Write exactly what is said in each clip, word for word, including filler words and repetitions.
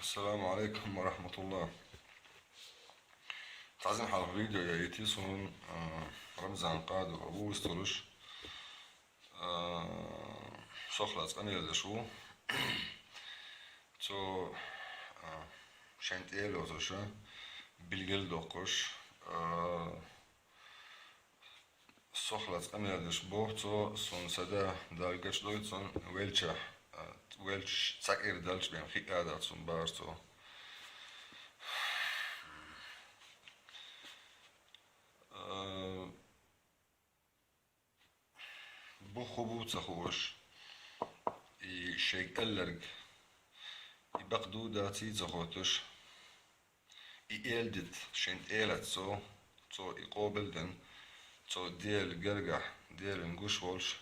Ассаламу алейкум ва рахматуллах. Цхьа зина хьалха видео яйти сун, а, Рамзан Кадыров ву вистхулуш. А, сох лаца къамел деш ву. Цо, а, шен тӀе лозуша, билгал доккхуш, а, сох лаца къамел деш боху цо, сун сада далгаш дой цун велча, а, велч цхьа кӀира далч бен хиъа дац сун бара цо. А, бу хӀу бу ца хууш, и шайга алларг, и бакъ ду даций ца хоттуш, и элдит шайн элац цо, цо и къобалден, цо Дела гергахь, Делан гуш волуш,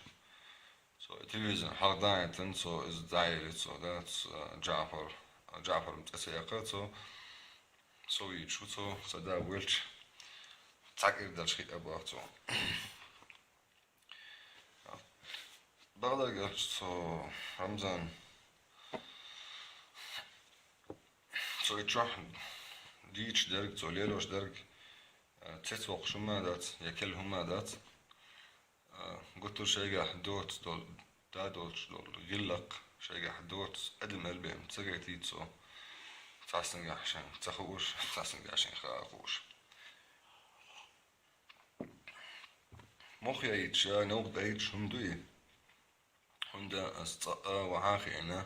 цо и телевизор хьалха даийтан, цо иза дӀаели, цо дац, а, Джафар, а, Джафар цӀе ца яккха, цо, со вийчу, цо, ца да велча, цхьа кӀира далч хиъа бах цо. Бакъдерг аьлча, цо Рамзан, цо и чохь дийчу дерг, цо лелош дерг, э, цецвоккхуш хӀума дац, я кел хӀума дац. Э, гуттар шайгахь доцу долу, да долчу долу гӀиллакх, шайгахь доцу адам элбем ца гайтийта цо, цхьассангахь шайн ца хууш, цхьассангахь шайн хаа хууш. Мохь яйта ша, новкъа дайта хӀума дуй? ХӀунда ас цӀа а вахьа хиъна,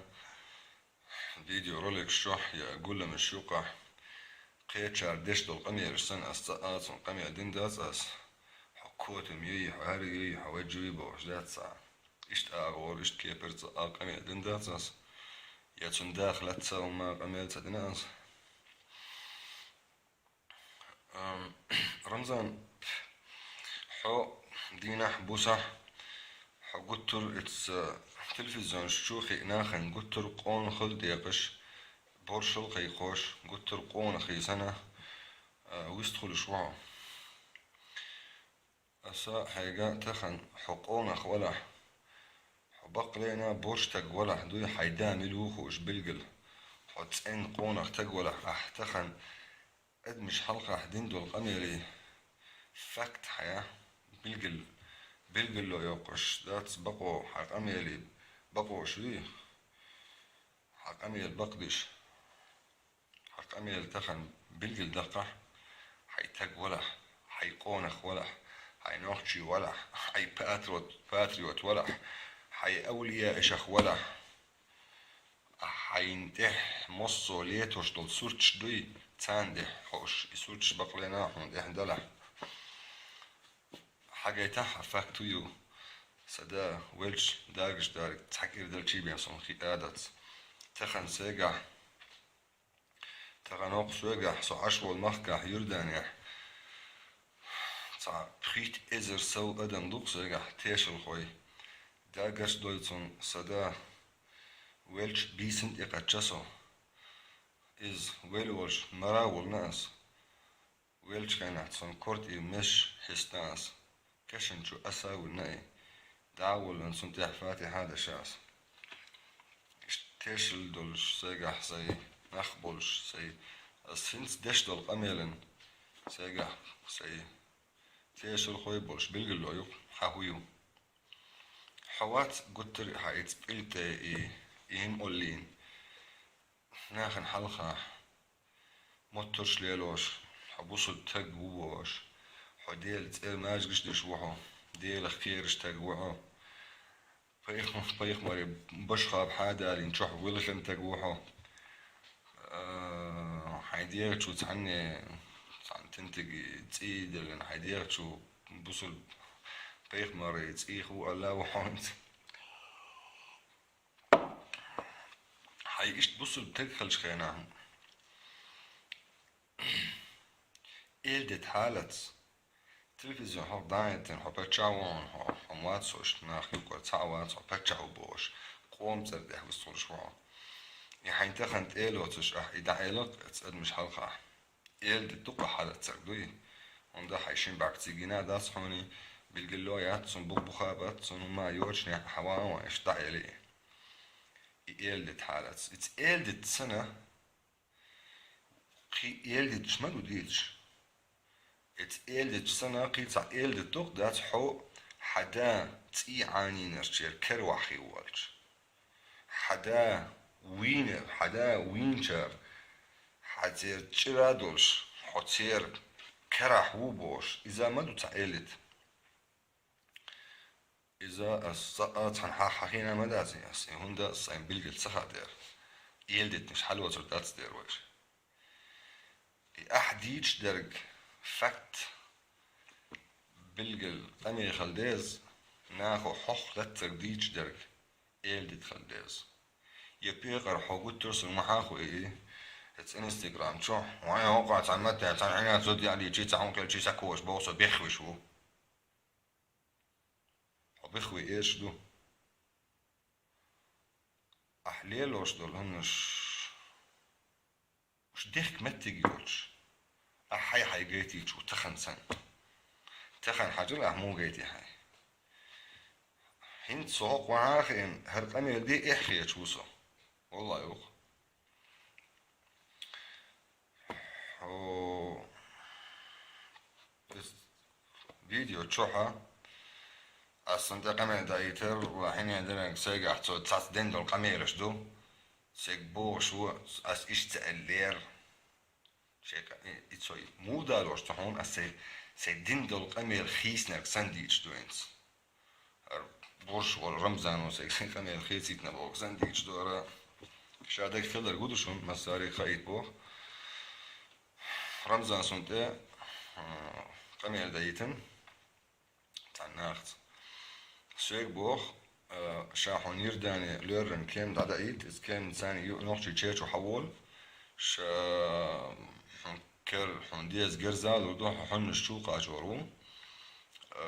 видеороликаш чохь я гуламаш юкъахь, кхечара деш долу къамелаш санна ас цӀа а цунна къамел дина дац ас, хьо котам юй, хьо хӀара юй, хьо ваджа юй бохуш дац цхьа. Иштта агӀор, иштта кепара цӀа а къамел дина дац ас, я цунна даха лаьцна а хӀума къамел ца дина ас. Ам, Рамзан, хьо дийнахь, бусахь, хьо гуттар а ца телевизионаш чу хиъна хьайн гуттар а къонахалла декъаш, боршал кхайкхош, гуттар а къонахий санна, а, вистхуьлуш ву хьо. Аса хьайга тахана хьо къонах валахь, хьо баккъалла а борша стаг валахь дуй, хьайн да мила ву хууш билгал, хьо цӀена къонах стаг валахь, ахь тахана адамаш хьалхахь дина долу къамелий факт хьан билгал, билгало йоккхуш дац бакъо, хьан къамелий бакъо шуй, хьан къамел бакъдеш, хьан къамел тахана билгал даккхахь, хьайн стаг валахь, хьайн къонах валахь, хьайн нохчий валахь, хьайн патриот, патриот валахь, хьайн авлияашах валахь. Хьайна тӀехь массо а летош долу сурташ дуй, царна тӀехь хьо уьш, и сурташ бакъалла а хьуна тӀехь далахь. Хьагайтахь а факт хӀу ю, сан да велча дагаш дарг цхьа кӀира далчий бен суна хиъа дац. Тахана сегахь, тахана хӀокху соьгахь, со Ӏаш волу махкахь, Юрданехь, цхьа пхийтта эзар сов адам ду-кх соьгахь, тешалхой. Дагаш дой цунна, сан да, велча бийсина тӀекхача со. Иза вел волуш мара а волуна ас. Велча хенахь цунна корта и меш хьестан ас. Кешан чу аса а вина и. ДӀа а воллун цунна тӀехь фатихьа а деш ас. Иштта тешалла долуш сайгахь сай, нах болуш сай, ас хӀинца деш долу къамелан сайгахь сай тешалхой болуш билгало ю-кх, хьан хӀу ю. Хьо вац гуттар а хьан и цӀа пӀилг тӀе и, и хӀима оллийна. Нахана хьалха моттарш лелош, хьо бусулба таг ву бохуш, хьо Делан цӀе мажгаш деш ву хьо, Делах кхераш таг ву хьо. Пайхам-, пайхамаре башхаб хьадалин чохь вилхина таг ву хьо. А, хьайн дегӀачу цхьанне, цхьана тентиге цӀий деллина, хьайн дегӀачу бусулба пайхамаре цӀийх ву аьлла ву хьо хӀинца. Хьайн иштта бусулба таг хилча хенахь, эл де тхьалац. Телевизор хьо дӀа а яйтина, хьо паччахь ву хьуна, хьо, хьо вац хьо, иштта нах юкъара цхьаъ вац хьо, паччахь ву бохуш, къоман цӀера тӀехь вистхуьлуш ву хьо. И хьайн тахана тӀе а лоцуш ахь, и дӀаэлакх эца адамаш хьалха. Эл де дукха хьалацарг дуй. ХӀунда хьайн шин бӀаьрг цигина а дац хьуна, билгало яц цунна, бух буха а бац цунна, хӀума йоцуш нехь хьан ван а ван, иштта дӀаэли. И эл де тхьалац. Ица эл де цана, Кхин эладиташ ма ду дийцаш. Эца эладиташ санна, кхин цхьа эладита дукха дац хьо хьа да цӀий Ӏанийнарчера кара вахьий волча. Хьа да вийна, хьа да вийначара, хьа церан чӀира долаш, хьо церан карахь ву бохуш, иза ма ду цхьа эладита. Иза ас цкъа а цхьана хьа-, хьахийна ма дац ас, и хӀунда ас сайн билггал ца хаа дера. Эладитанаш хьалоцур дац дера вайша. И ахь дийцаш дерг факт, билггал къамел хила деза, нахо хьох латтарг дийцаш дерг эладита хила деза. Я пекъар хьо гуттар а сун ма хьаху и, эца Instagram чу, вайн хӀокхо цхьана матте, цхьана хьина зуда яьлчи, цхьа хӀун кхелчи сакхош боху со бехвиш ву. Хьо бехве эш ду. Ахь лелош долу хӀуманаш, уьш дехка меттиг йолуш, ахь хьай-хьай гайтийча ву тахана санна. Тахана хьажал ахь муха гайти хьай. ХӀинца со хӀокху вахьа а хиъна, хӀара къамел де эхь хеташ ву со. Валлахьи, юха. Хьо, иза видео чохьа, ас сан тӀе къамел даийтар, ва хьине дерг сайгахь цо цац ден долу къамелаш ду. Сайга бохуш ву, ас иштта ца аьллера. Шайга, и, и цо и муха далош ца хьуна, ас сай, сай дин долу къамел хийснарг сан дийцаш ду хӀинца. ХӀара бурш волу Рамзано сайга сайн къамел хийцитна боху сан дийцаш ду хӀара. Ша дага хилар гу ду шуна, массаре хаийта боху. Рамзан сун тӀе, а, къамел даийтина. Цхьана нахаца. Соьга боху, а, ша хьуна Йордане лоьран кем дӀадаийта, иза кем царна ю-, нохчий чечу хьаволу, ша хьуна кер-, хьуна деза герзалур ду, хьо хьуьннаш чу кхачор ву. А,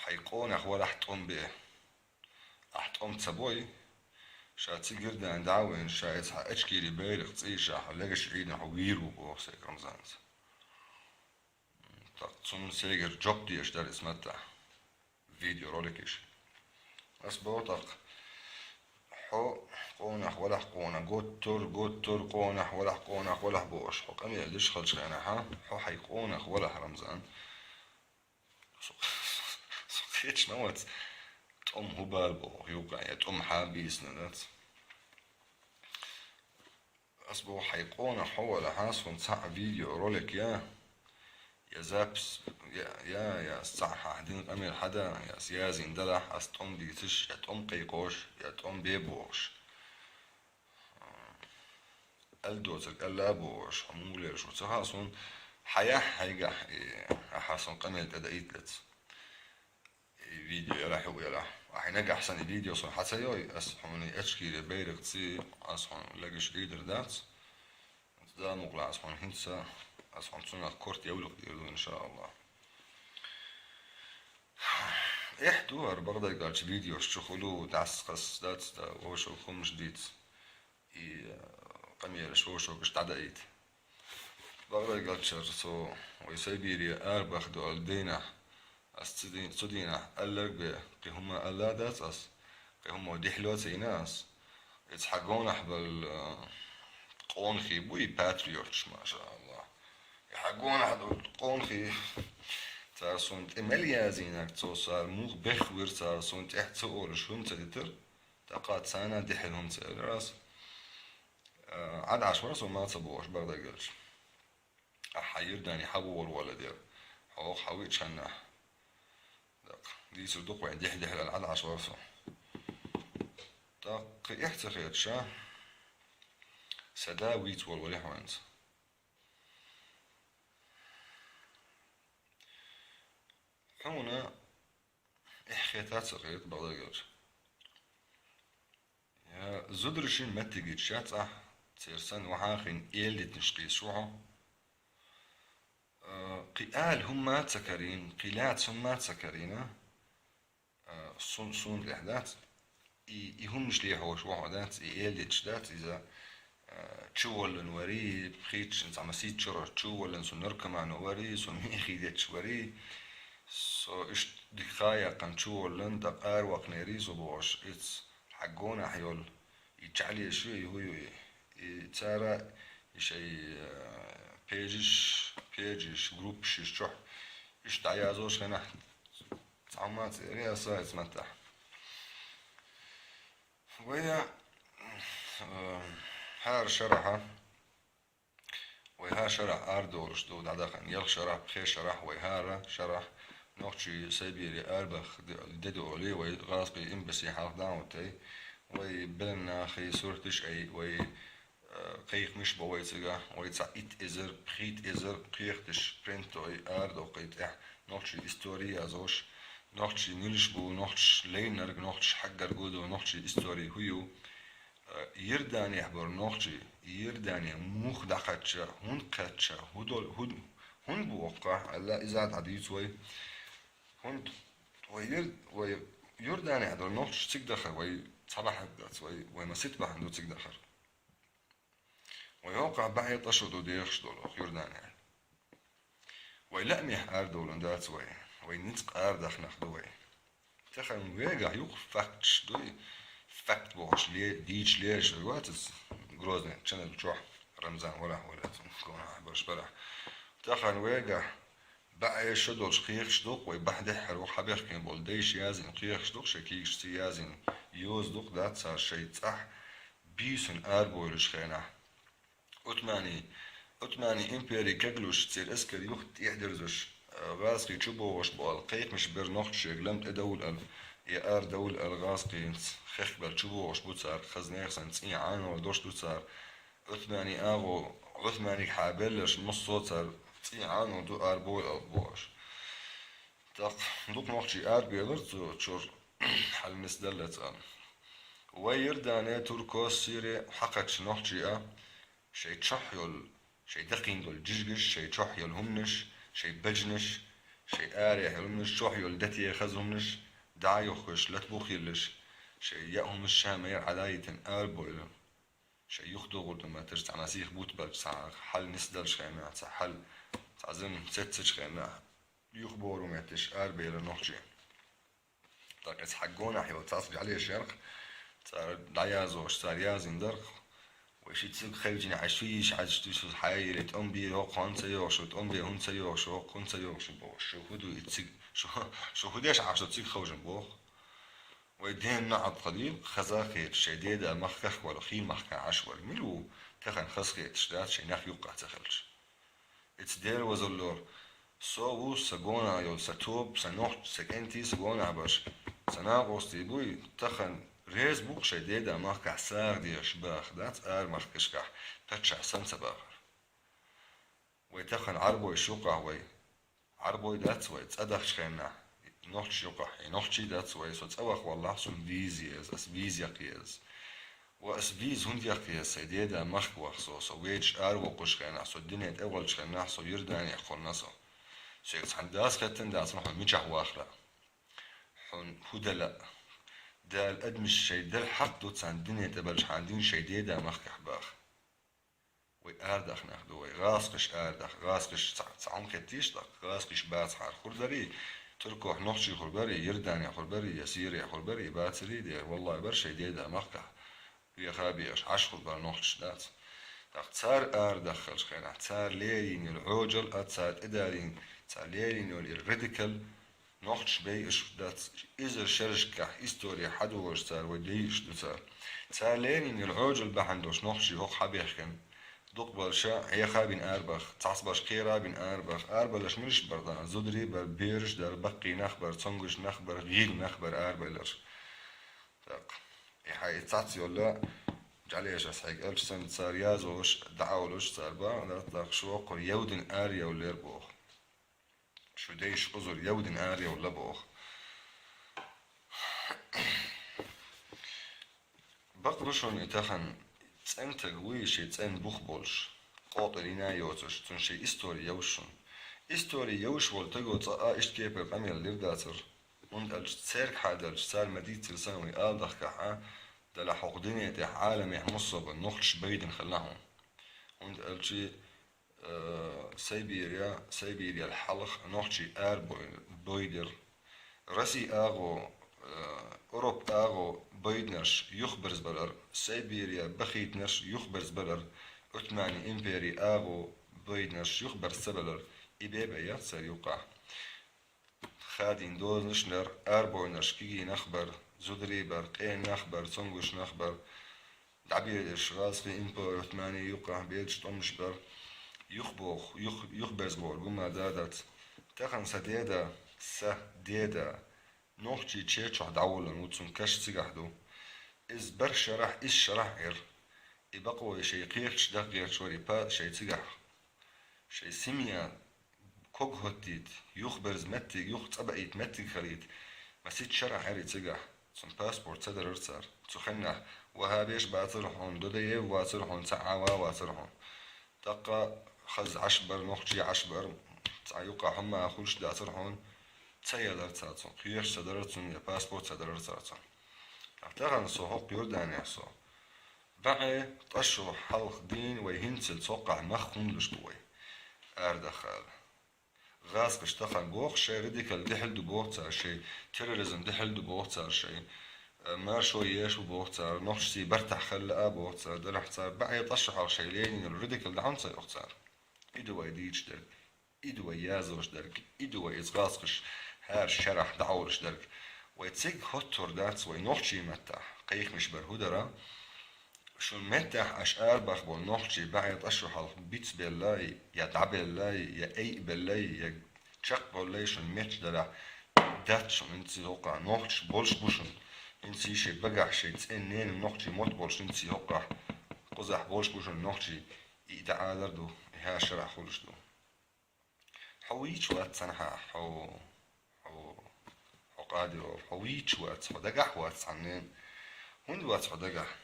хьайн къонах валахь тӀом бе. Ахь тӀом ца бой, ша цига Йордане дӀа а вайна, ша эца хьан Ичкери байракх цӀий ша хьо легаш Ӏийна хьо вийр ву боху сайга Рамзанца. ТӀаккха цунна сегара жоп дезаш дара иза маттахь. Видеоролик иша. Ас боху тӀаккха, хьо къонах валахь къона, готтур, готтур, къонах валахь, къонах валахь бохуш, хьо къамел деш хилча хенахьа, хьо хьайн къонах валахь, Рамзан. Со, со кхечна вац, тӀом хӀу бала боху, юкъа, я тӀом хьа бийсина дац. Ас боху, хьайн къонах хьо валахьа, суна цхьаъ видеоролик я, я запись, я, я, я ас цхьаъ хьан дин къамел хьада, я ас язйина далахь, ас тӀом дийцаш, я тӀом кхайкхош, я тӀом бе бохуш. Ала доцург ала а бохуш, хьо муха лелаш ву ца хаьа суна, хьаехь хьайгахь, и, ахьа сан къамел тӀе даийта лаца. И видео ялахь, хӀуъа ялахь. Ахьа нагахь санна и видео суна хьа ца йой, ас хьуна и Ичкери байракх цӀий, ас хьуна легаш Ӏийдар дац. Дала мукъалахь ас хьуна хӀинца, ас хьуна цунах корта евлакъ дийр ду, иншааллахь. Эхь ду хӀара бакъдерг аьлча видеош чу хуьлу, дӀасакхас дац, да, вовшал хӀуманаш дийца. И, э, къамелаш вовшалгаш дӀадаийта. Бакъдерг аьлча со вай Сайбире арабаха долу дийнахь, ас цу дий-, цу дийнахь аьлларг бен, кхин хӀума аьлла дац ас, кхин хӀума дехьало а ца йина ас. Иза хьан гонахь болу, э, къонахий бу и патриоташ, машааллахь. И хьан гонахь долу къонахий, цара суна тӀе мел язйинарг цо, цара муха бехвира, цара суна тӀехь ца олуш хӀума ца дитира. ТӀаккха царна дехьа хӀума ца элира ас. Э, Ӏад Ӏаш вара со ма ца бохуш, бакъдерг аьлча. Ахьа Йордане хьаволавала дера. Хьо хьан виъчхьаннахь. ТӀаккха дийцар ду-кх вайн дехьа-дехьа аьлла, Ӏад Ӏаш вара со. ТӀаккха эхь ца хеташ, сан да вийца волавелла хьо хӀинца. Хьуна эхь хета а ца хета, бакъдерг аьлча. Я зударшна меттигерча цӀахь, церан санна вахьа а хиъна, эладитанаш кхийсаш ву хьо. Э, кхин ала хӀума а ца карийна, кхин лаьца хӀума а ца карийна, э, сун-, суна тӀехь дац. И, и хӀуманаш лехьош ву хьо дац, и эладитанаш дац иза, э, чуволлун варий, пхийтта шен цхьа масийтта шарахь чуволлун, со наркоман варий, со мехий детташ варий, со иштта дика ха а яьккхина чуволлун, дӀа араваккхинарий со бохуш, иза хьан гонахь йолу, и чӀалеш ю, и хӀу ю, и, и цара И шоай, э, пейджаш, пейджаш, группаш чохь, иштта дӀаязъеш хенахь, цхьамма а цӀера ясса иза маттахь. Вай, э, хӀара шарахь, вай хӀара шарахь арадолуш ду дӀадахана. Ялх шарахь, пхи шарахь, вай хӀара шарахь нохчий Сибрех арабаха де-, де ду олий, вай гӀазкхийн эмбасси хьалха дӀа а хӀоттий, вай белнахий сурташ ай, вай кхайкхамаш бо вай цига, вай цхьа итт эзар, пхийтта эзар кхайкхаш, принтов арадоккхий тӀехь, нохчий истори язъеш, нохчий милаш бу, нохчаш лайнарг, нохчаш хьаггар гу ду, нохчий истори хӀун ю. Э, Иорданехь болу нохчий, Иордане муха дӀакхаьчча, хӀунда кхаьчча, хӀун дол-, хӀун, хӀунда бу оккха, аьлла, иза дӀадуьйцу вай. ХӀунда вай Иор-, вай Иорданехь долу нохчаш цига дахар, вай цхьа бахьана дац, вай, вай масийтта бахьана ду цига дахар. Вай хӀокхахь бӀе ткъа шо ду дехаш долу оха Иорданехь. Вай лаамехь арадовлун дац вай. Вай ницкъ арадахнарг ду вай. Тахана вегахь юха факташ дуй, факт бохуш ле-, дийча лелаш вац иза Грозный ченнел чохь, Рамзан варахь вара, цунна гонахь бараш барахь. Тахана вегахь бӀе шо долуш кхайкхаш ду-кх вай, бӀе дехьара ваха хьабехкина болу дайша язйина кхайкхаш ду-кх, шайн кийчашца язйина йоза ду-кх, дац цара шайн цӀахь буьйсанна арабовлучу хенахь. Ӏутмани, Ӏутмани импери кеглуш, церан эскар юха тӀехь дерзош, гӀазкхий чубогӀуш бу аьлла, кхайкхамаш бара нохчашка лам тӀедовла аьлла, я арадовла аьлла гӀазкхийца хехкабелла чубогӀуш бу цара, хаза нехан санна цӀий Ӏанор долуш ду цара. Ӏутмани агӀо, Ӏутманиг хьабелларш массо а цара цӀий Ӏанор ду арабовла аьлла бохуш. ТӀаккха дукха нохчий арабелира цу чуьра хьал нисдаллалц аьлла. Вай Иордане, Турко, Сире хьакхаьчча нохчий а, шайн чохь йолу, шайн дакхийна долу жижигаш, шайн чохь йолу хӀуманаш, шайн бежанаш, шайн арахь йолу хӀуманаш, чохь йолу дете хаза хӀуманаш дӀа а йохкуш, лата бух йиллаш, шайн яа хӀуманаш ша майра Ӏадайтина арабевлла. Шайн юхадогӀур ду мотташ, цхьа масех бутт баьлча, цхьа хьал нисдалчу хенахь, цхьа хьал, цхьа зама цецначу хенахь, юхабогӀур ду мотташ арабелира нохчий. ТӀаккха иза хьан гонахь йолу цхьацца жӀаьлеш яра-кх, цара дӀаязъеш, цара язйина дара-кх. Вай ши цига хевшина, хьан шу йиш Ӏаш ду шу, хьан йире тӀом бийр хӀокху хӀунда ца йогӀу шу, тӀом бе хӀунда ца йогӀу шу, хӀокху хӀунда ца йогӀу шу бохуш. Шу хӀун ду и цига, шу, шу хӀун деш Ӏаш ду цига хевшина боху. Вай ден наӀалт хилийла, хаза а хеташ, шайн деда махкахь вара, хийла махкахь Ӏаш вара. Мила ву тахана хаза хеташ дац, шайн нах юккъахь ца хилча? Эца дера вазаллора, со ву, сан гонахь йолу сан тоба, сан нохчий, сан кӀентий, сан гонахь берш, сан накъостий буй, тахана реза бу-кх шайн деда махкахь сагӀа дезаш баха, дац ара махкашкахь паччахь санна ца бахар. Вай тахана Ӏарбой шу юккъахь вай. Ӏарбой дац вай, цӀа дахчу хенахь, нохчий юккъахь, и нохчий дац вай, со цӀа ваха валлахь, суна виза еза, ас виза яккха еза. Ва ас виза хӀунда яккха еза, сайн деда махка ваха со, со вайчу аравоккхуш хенахь, со дуьне тӀе ваьллачу хенахь, со Иорданехь кхунна со. Соьга цхьана дас хеттан дац, ма хьуна мичахь вахара. Хьуна хӀун дала а. Дала адамаш шайн дала хьакъ ду царна дуьне тӀе баьлча хьан дуьйна шайн деда махкахь баха. Вай арадахнарг ду вай, гӀазкхаш арадах, гӀазкхаш ца, ца хьуна хеттийша тӀаккха, гӀазкхаш бацахьара хӀур дарий, Туркохь нохчий хӀур барий, Иордане хӀур барий, я Сире хӀур барий, бацарий, дера, валлахӀи, бара шайн деда махкахь, веха а бехаш, Ӏаш хӀур бара нохчаш дац. ТӀаккха цара арадаххалчу хенахь, цара лерина йолу Ӏоьжал а, цара тӀедалийна, цара лерина йолу и радикал, нохчаш байъаш дац, иза шерашкахь истори хьадогӀуш цара вай дайъаш ду цара. Цара лерина йолу Ӏоьжал бахьана долуш нохчий хӀокху хьабехкина. Дукхабарша хьеха а бина арабаха, цхьацбарш кхера а бина арабаха. Арабалларш милаш бара дан? Зударий бара, бераш дара, баккхий нах бара, цомгуш нах бара, гӀийла нах бара арабалларш. ТӀаккха и хьайн и цхьацца йолла жӀаьлеш ас хьайга аьлча санна, цара язъеш, дӀаолуш цара бахьана дац, тӀаккха шу воккхур евдина ара евллера боху. Шу дайша кхузара евдина ара евлла боху. Бакъ ду шуна и тахана цӀентаг вуй, шен цӀен бух болуш, къотӀар йина а йоцуш, цунна шен истори евзаш шуна. Истори евзаш волу таго цкъа а иштта кепара къамел лир дацара, хӀунда аьлча церга хьадаьлча, цара ма-дийццара санна вай ала дахкахь а, делахь хӀокху дуьне тӀехь Ӏаламехь массо а бан нохчаш байдина хилла хьуна. ХӀунда аьлча, э, Сайбире, Сайбирел хьалха нохчий ара бой-, бойдира. Росси агӀо, э, Европа агӀо бойдинарш юхаберзабелира, Сайбире бахийтинарш юхаберзабелира, Ӏутмани импери агӀо бойнарш юхабарца ца белар, и бебе яц цар юкъахь. Хадийна дозанаш нер, арабойнарш кегий нах бар, зударий бар, къена нах бар, цомгуш нах бар. ДӀабелаш гӀазкхи импери Ӏутмани юкъахь бедаш тӀомаш бар. Юхабоху, юх-, юхаберзабоху гума да дац. Тахана сан деда, сан деда, нохчий чечохь дӀаволлун ву, цуьнан каш цигахь ду. Иза барх шарахь, исс шарахь Ӏер. И бакъо шайн кхерчаш даггерча вара и па шайн цигахь. Шайн семья ког хӀоттийта, юхаберза меттиг, юха цӀа баийта меттиг хилийта, масийтта шарахь Ӏер и цигахь. Цуьнан паспорт ца дарара цара. Цу хеннахь ваххабеш бацара хьуна, Дудаев вацара хьуна, цхьа Ӏаьва вацара хьуна. ТӀаккха хаза Ӏаш бара, нохчий Ӏаш бара, цхьа юкъахь хӀума хуьлуш дацара хьуна, ца елара цара цунна, кхераш ца дарара цунна, я паспорт ца дарара цара цунна. Ткъа тахана со хӀокху Иорданехь со. БӀе ткъа шо хьалха дийна вай хӀинццалц хӀокхахь мах хӀунда луш бу вай? Арадаххала. ГӀазкхаша тахана боху, шайн радикал дуьхьал ду боху цара, шайн терроризм дуьхьал ду боху цара, шайн, э, маршо еш ву боху цара, нохчашций бартахь хилла а боху цара, делахь цара бӀе ткъа шо хьалха шайн Ленинал радикал дахьан ца йоху цара. И ду вай дийцаш дерг, и ду вай язъеш дерг, и ду вай иза гӀазкхаша хӀара шарахь дӀаолуш дерг. Вай цига хӀоттор дац вай нохчий маттахь, кхайкхамаш бар хӀун дара? Шун меттехь аша арабахболу нохчий бӀе ткъа шо хьалха бицбеллай, я дӀабеллай, я айабеллай, я чекхболлай шун метташ далахь, дац шун хӀинца хӀокхахь нохчаш болуш бу шун. ХӀинца шайн багахь шайн цӀен ненан нохчий мотт болуш хӀинца хӀокхахь кхузахь болуш бу шун нохчий, и дӀаалар ду, и хӀара шарахь хуьлуш ду. Хьо вийча вац цхьанхьа, хьо, хьо, хьо Къадиров, хьо вийча вац, хьо дагахь вац цхьаннен. ХӀунда вац хьо дагахь?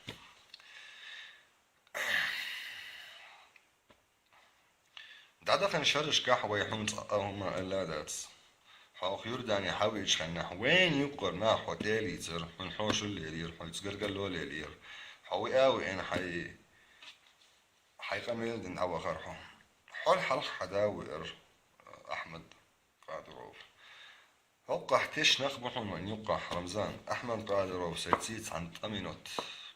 ДӀадахана шерашкахь вай хьуна цкъа а хӀума аьлла а дац. Хьо хӀокху Иордане хьавеача хеннахь, вайна юккъара нах хьо тӀе а лийцира, хьуна хьошалла лелийра, хьоьца гаргалло лелийра. Хьо виа а веана хьайн Хьайн къамел дина дӀавахара хьо. Хьол хьалха хьан да веара, Ахьмад Къадиров. ХӀокхахь тешнах бу хьуна вайн юккъахь, Рамзан. Ахьмад Къадиров сайций цхьана ткъа минот,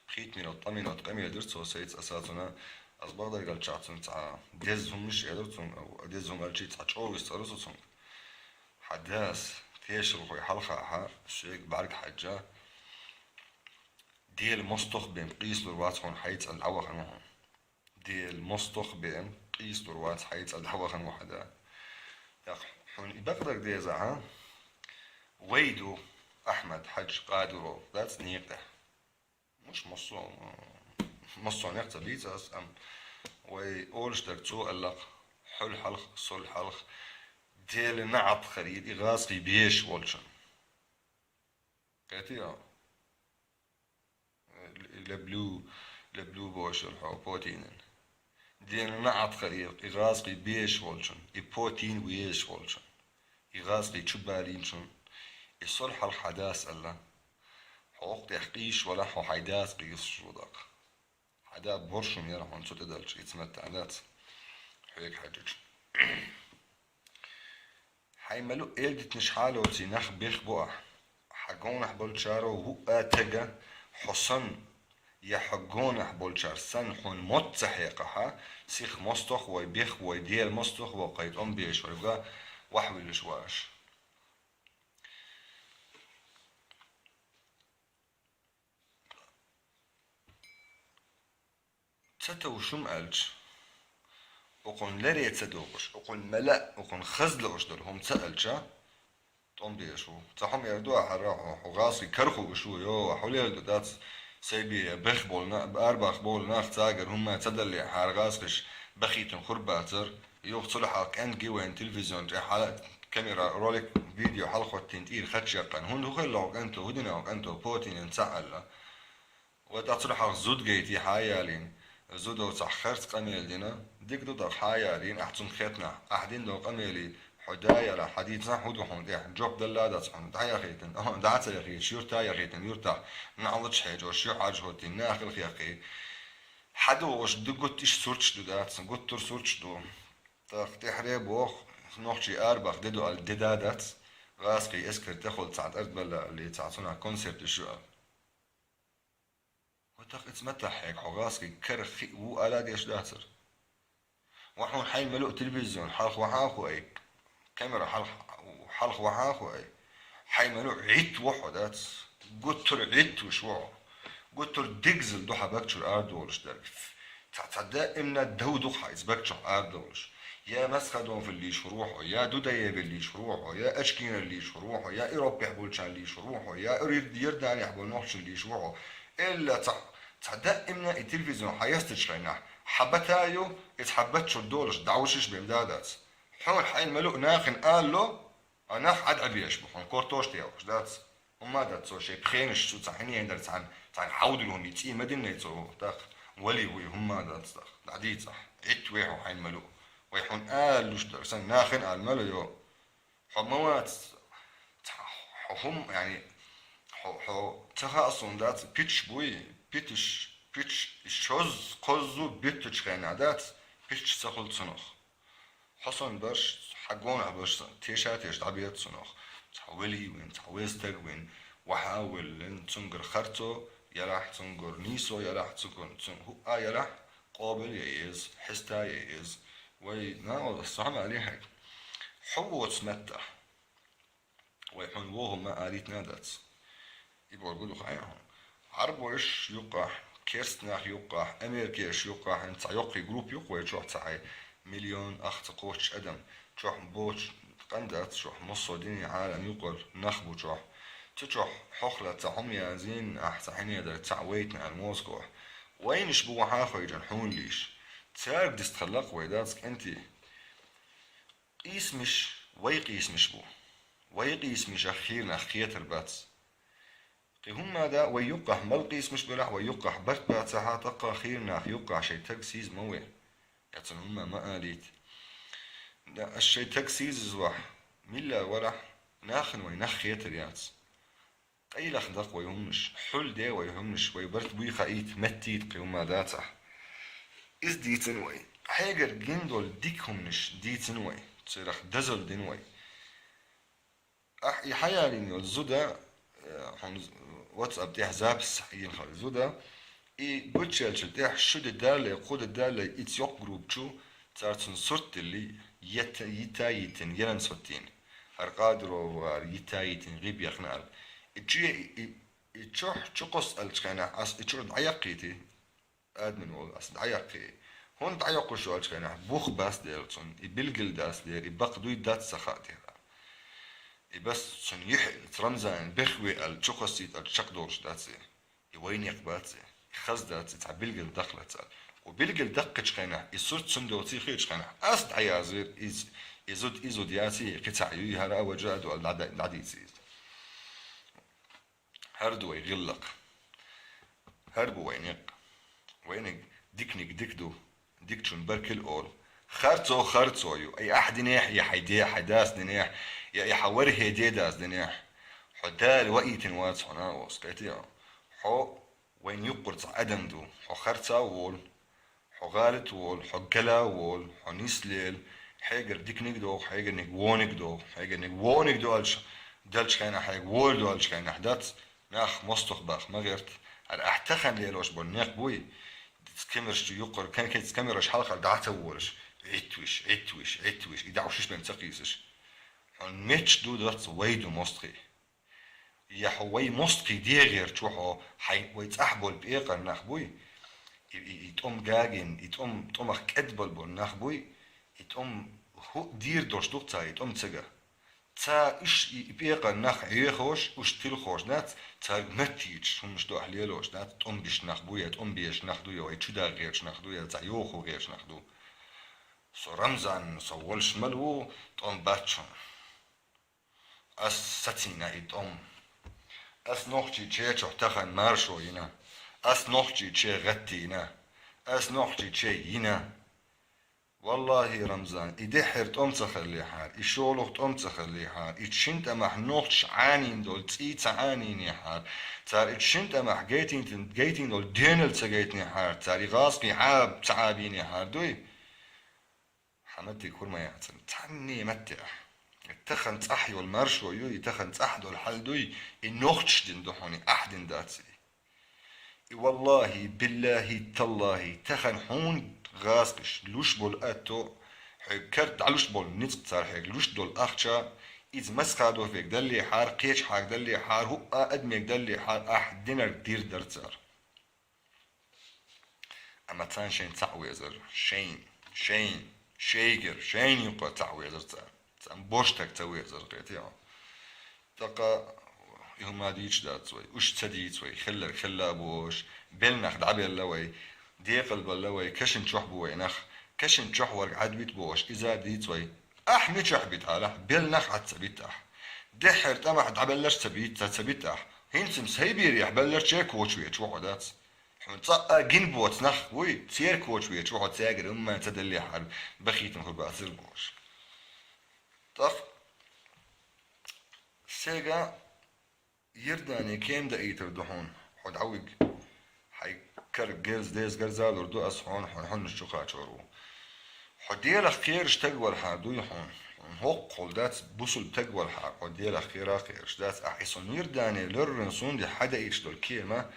пхийтта минот, ткъа минот къамел дира цо сайца, аса цунна, ас бакъдерг аьлча цунна цхьа деза хӀуманаш а элира цунна, деза хӀума аьлчий цхьа чӀогӀа вист цӀара со цунга. Хьан дас, тешархой хьалха хьан, соьга бӀаьрг хьаьжча, Дела мостагӀ бен къийсалур вац хьуна хьайца аьлла дӀавахана ву хьуна. Дела мостагӀ бен къийсалур вац хьайца аьлла дӀавахана ву хьан да. ТӀаккха хьуна и бакъдерг дезахь, вай ду Ахьмад Хьаьжа Къадиров дац некъа тӀехь. Муш массо-, массо а некъ ца бийца ас, амма вай олуш дерг цо аьлла-кх, хьол хьалха, сол хьалха, Дела наӀалт хилийла и гӀазкхий безаш волчун. Кхетий хьо? Люблю, люблю бохуш йолу хьо Путинан. Дела наӀалт хилийла и гӀазкхий безаш волчун, и Путин везаш волчун, и гӀазкхий чу балийначун, и сол хьалха хьан дас аьлла. Хьо хӀокху тӀехь къийсаш валахь, хьо хьайн дас къийсалуш ву даккха. Хьан да боршун яра хьуна цу тӀе даьлча, и ца меттан дац хьоьга хьаьжча. Хьайн мел а элдитанаш хьалоций нах бех бу ахь. Хьан гонахь болчаро ву а тага, хьо санна, я хьан гонахь болчара санна хьуна мотт ца хьекхахьа, сиха мостагӀ вой, бех вой, Дела мостагӀ вой, кхайн тӀом беш вай га вахьвуьллуш ву аша. Ца товшум аьлча, укхунна лере ца догӀуш, укхунна мела, укхунна хаза лууш долу хӀума ца аьлча, тӀом беш ву. Цхьа хӀума эр ду ахьара хьо, хьо гӀазкхий карахуьуш ву, йо, хьо лела ду дац, сайби бех болу на-, арабах болу нах цагара хӀумма ца далле, хьара гӀазкхиш бахийтина хурбацара, юха цул хьалха кӀант гивайн телевизион тӀе хьала камера, ролик, видео хьалахӀоттийна тӀера хачъяккхана. ХӀунда хӀу хилла хьо кӀанто, хӀу дина хьо кӀанто, Путинан ца аьлла? Вай тӀаккха цул хьалха зуда гайтий хьан а ялийна, зудо цхьа харц къамел дина, дика ду тӀаккха хьан а ялийна, ахь цунна хетнахь, ахь дина долу къамелий, хьо да а ялахь, хьан дийцахь хӀун ду хьуна тӀехь, жоп далла а дац хьуна, дӀа а яхийтина, дӀа а ца яхийташ, юьртахь а яхийтина, юьртахь, наӀалт хьежош, юьхьӀаьржа хӀоттийна, нахала хехкий. Хьан ду ош ду гуттар иштта сурташ ду дац, гуттар сурташ ду. ТӀаккха тӀаьхьаре боху, нохчий арабах де ду аьлла де да дац, гӀазкхий эскар тӀехула цхьа тӀаргбалла аьлла, цхьа цунах концерт ю аьлла. ХӀун Тах иц ма тахьег, хьо гӀаскхий кара хи ву ала деш дацар. Ва хьуна хьайн ма луъ телевизион, хьалха вахьа а ху ай, камера хьалха, хьалха вахьа а ху ай. Хьайн ма луъ гӀитт ву хьо, дац. Гуттар гӀитт вуш ву хьо. Гуттар дигзал ду хьа бакчур ардолуш дерг. Ца, ца даимна дав ду хьа из бакчур ардолуш. Я Масхадон филлиш хур ву хьо, я Дудаевиллиш хур ву хьо, я Ачкинерлиш хур ву хьо, я Европехь болчанлиш хур ву хьо, я Ир-, Ирданехь бол нохчиллиш ву хьо. Элла ца, ца даимна и телевизион хьа ястачхайнахь, хьа бата ю, из хьа бачур долуш дӀавушиш бен да дац. Хьуна хьайн ма луъ нахин алло, а нах Ӏадъабеш бу, хьуна кортош теваш дац. ХӀумма дац цо шайн пхенаш цу ца хьинендар цхьан, цхьан хьавдал хӀума цӀий ма диннай цо, тах, вали вуй хӀумма дац тах, дӀадийцахь, гӀитт вехьу хьайн ма луъ. Вай хьуна аллуш дар, сан нахин ал ма луйо. Хьо ма вац, хьо хӀум, яни, хьо, хьо ца хаъ суна дац, питш буй, питш, питш, шоз, кхоззу биттучу хенахь дац, питш ца хуьлу цунах. Хьо сан барш, хьан гонах барш сан, теша-теш дӀабеца цунах. Цхьа велий вайн, цхьа веза стаг вайн, вахьа а веллин, цуьнгара харцо ялахь, цуьнгара нийсо ялахь, цуьнгара цуьнан хӀуъа а ялахь, къобал ян еза, хьеста ян еза. Вай, нагӀал, ас хьама алий хьайга. Хьо воцу меттахь. Вай хьуна воху ма алийтина а дац. И бохург ду хьайна хьуна. Ӏарбойш юккъахь, керст нах юккъахь, америкеш юккъахь, хьуна цхьа йоккхий группа юккъа вай чохь ца хьай, миллион ах ца кхочуш адам, чохь боцуш къан дац, чохь массо а дини Ӏалам юккъара нах бу чохь. Цу чохь хьох лаьцна хьума язйина, ахь ца хьинедар цхьаъ вайтина аьлла Москвахь. Вайнаш бу вахьа а хойжан хьуна лийш. Цаьрга дистхаллакх вай дац кӀентий. Къийсамаш вай къийсамаш бу. Вай къийсамашах хийра нах кхетар бац. Кхин хӀумма да, вай юккъахь мел къийсамаш белахь, вай юккъахь барт бацахьа, тӀаккха хийра нах юккъахь шайн таг сийза ма ве. Я цунна хӀумма ма алийта. Да, ас шайн таг сийзаза вахь, милла валахь, нахана вай нах кхетар яц. Къайлаха даккха вай хӀуманаш, хьулде вай хӀуманаш, вай барт буй хаийта, меттийта кхин хӀумма дацахь. Иза дийцина вай. Хьегара гина долу дика хӀуманаш дийцина вай, церах дозалла дина вай. Ахь и хьаялийна йолу зуда, э, хьуна WhatsApp тӀехь запись йина хилла зуда, и гуччаьллачу тӀехь шу де далле, кху де далле, и цӀокъ группа чу, цара цунна сурт диллий, йита, йита йитина, ялан сотийна. ХӀара Къадирова вара, йита йитина, гӀиба яхна аьлла. И чу, и, и, и чохь чукхосса аьллачу хенахь, ас и чуьра дӀаяккхийтий, адаман волу ас дӀаяккхий. ХӀунда дӀайоккхуш йолчу хенахь, бух бац дела цунна, и билггал дац дела, и бакъ дуй дац ца хаьа дела. И бас цунна юьхь, Рамзанан бехве аьлла, чукхоссийта аьлла, чекхдолуш дац и. И вайнекъ бац и, и хаза дац и, цхьа билггал даккхалац аьлла. Кху билггал даккхачу хенахь, и сурт цуьнан доций хиъчу хенахь, ас дӀаязйира иза, и зуда, и зуда яций, кхин цхьаъ юй, хӀара а важа а ду аьлла, дӀа-, дӀадийци иза. ХӀара ду вай гӀиллакх. ХӀара бу вай некъ. Вайниг диканиг дика ду, дикачун баркилла олу. Харцо харцо ю, и ахь динехь, я хьайн де, хьайн дас динехь, я и хьан вархӀе дедас динехь. Хьо Дала ваийтина вац хьуна, оцу кхетий хьо. Хьо вайн юккъара цхьа адам ду, хьо харца а волу, хьо гӀалат а волу, хьо гала а волу, хьо нислела, хьегара диканиг а доху, хьегарниг вониг а доху, хьегарниг вониг а доьлча, делчу хенахь хьега вон доьлчу хенахь дац, нах мостагӀ баха ма гӀерта. ХӀара ахь тахана лелош болу некъ буй, камераш чу юккъара, кан-, кан-, камераш хьалхара дӀа ца волуш, гӀиттвиш, гӀиттвиш, гӀиттвиш, и дӀа шиш бен ца кхийсаш. Хьуна метташ ду дац, вай ду мостагӀий. Я хьо вай мостагӀий дегӀерчу хьо, хьайн вай цӀахь болу пекъар нах буй, и, и, и тӀом гагина, и тӀом, тӀомах кӀедбал болу нах буй, и тӀом хӀу дийр долуш ду цара и тӀом ца ган. Ца уьш и, и пекъар нах Ӏехош, уьш тилхош дац, цаьрга меттийчаш хӀуманаш ду ахь лелош дац, тӀом беш нах буй, я тӀом беш нах ду, я вай чу дагӀа гӀерчу нах ду, я цхьа йохо гӀерчу нах ду. Со Рамзан, со волуш мала ву, тӀом бац шуна. Ас сацийна и тӀом. Ас нохчий чечохь тахана маршо йина. Ас нохчий че гӀаттийна. Ас нохчий че йина. Валлахи, Рамзан, и дехьара тӀом ца хиллехьара, и шолгӀа тӀом ца хиллехьара, и шина тӀамахь нохчаш Ӏанийна долу цӀий ца Ӏанийнехьара, цара и шина тӀамахь гайтинтин-, гайтина долу денал ца гайтинехьара, цара и гӀазкхий Ӏаба ца Ӏабийнехьара дуй? Хьан маттиг хӀур ма яцара, цхьанне маттехь. Тахана цӀахь йолу маршо ю, и тахана цӀахь долу хьал дуй, и нохчаш дина ду хьуна, и ахь дина дац и. И валлахӀи, биллахӀи, таллахӀи, тахан хьуна гӀазкхаша луш болу аьтто, хьоьга карда дӀалуш болу ницкъ, цара хьоьга луш долу ахча, иза масхадофега даллехьара, кхечахьага даллехьара, хӀуъа адамега даллехьара, ахь динарг дийр дара цара. Амма царна шайн цхьаъ везар, шайн, шайн, шайгара, шайна юкъа цхьаъ везар царна. Царна бош стаг ца везар, кхетий хьо. ТӀаккха и хӀума дийцаш дац вай, уьш ца дийца вай, хилларг хилла бохуш, белла нах дӀабелла вай, декъал балла вай, кашин чохь бу вай нах, кашин чохь верг Ӏад бита бохуш, иза дийца вай. Ахь мичахь бита хьалахь, белла нах Ӏад ца бита ахь. Дехьара тӀамехь дӀабелларш ца бита, ца, ца бита ахь. ХӀинца-м сайберехь белларче кочвечу ву хьо, дац. Хьуна цкъа а гина боцу нах вуй, церан кочвечу ву хьо, цаьргара хӀумма ца даллехьара, бахийтина хуьлу бацара бохуш. ТӀаккха Сега Йордане кема даийтар ду хьуна, хьо дӀавига. Хьайн кара герз-, деза герзалур ду ас хьуна, хьуна хьунаш чу кхачор ву. Хьо Делах кхераш стаг валахьара дуй хьуна. Хьуна хӀоккхул дац бусул стаг валахьара, хьо Делах кхера а кхераш дац. Ахьа и сон Йордане лоррина сунде хьадаийташ долу кема,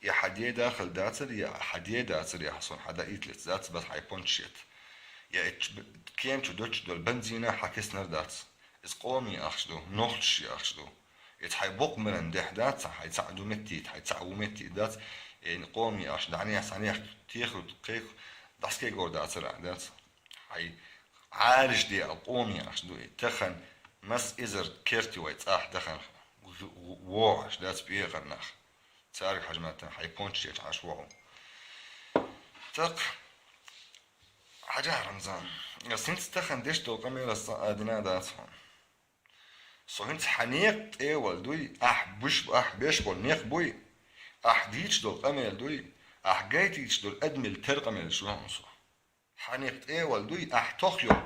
я хьан деда хила дацара, я хьан деда дацара, я хьан сон хьадаийтлиц дац, бас хьайн пончаш ет. Я и ч-, кема чу доцуш долу бензина хьан киснар дац. Иза къоми ахча ду, нохчаши ахча ду. Иза хьайн букъ миран дехь дац, хьайн цхьаъ ду меттийта, хьайн цхьаъ ву меттийта дац, и къоми ахча дӀанехь, цхьанехь техар кхайкху, дӀаскайгор дацара ахь дац. Хьайн Ӏалаш де а къоми ахча ду и. Тахан мас эзар керти вай цӀахь дахана вогӀуш дац пӀегӀар нах. Цаьрга хьажа ма тан, хьайн пончаш ечу Ӏаш вогӀу. ТӀаккха Хьажахь, Рамзан, ас хӀинца тахана деш долу къамел ас цкъа а дина дац хьуна. Со хӀинца хьан некъ тӀе а вала дуй, ахь буш, ахь беш болу некъ буй, ахь дийцаш долу къамел дуй, ахь гайтийцаш долу адамил тера къамелаш ду хьуна со. Хьан некъ тӀе а вала дуй, ахь тохйолу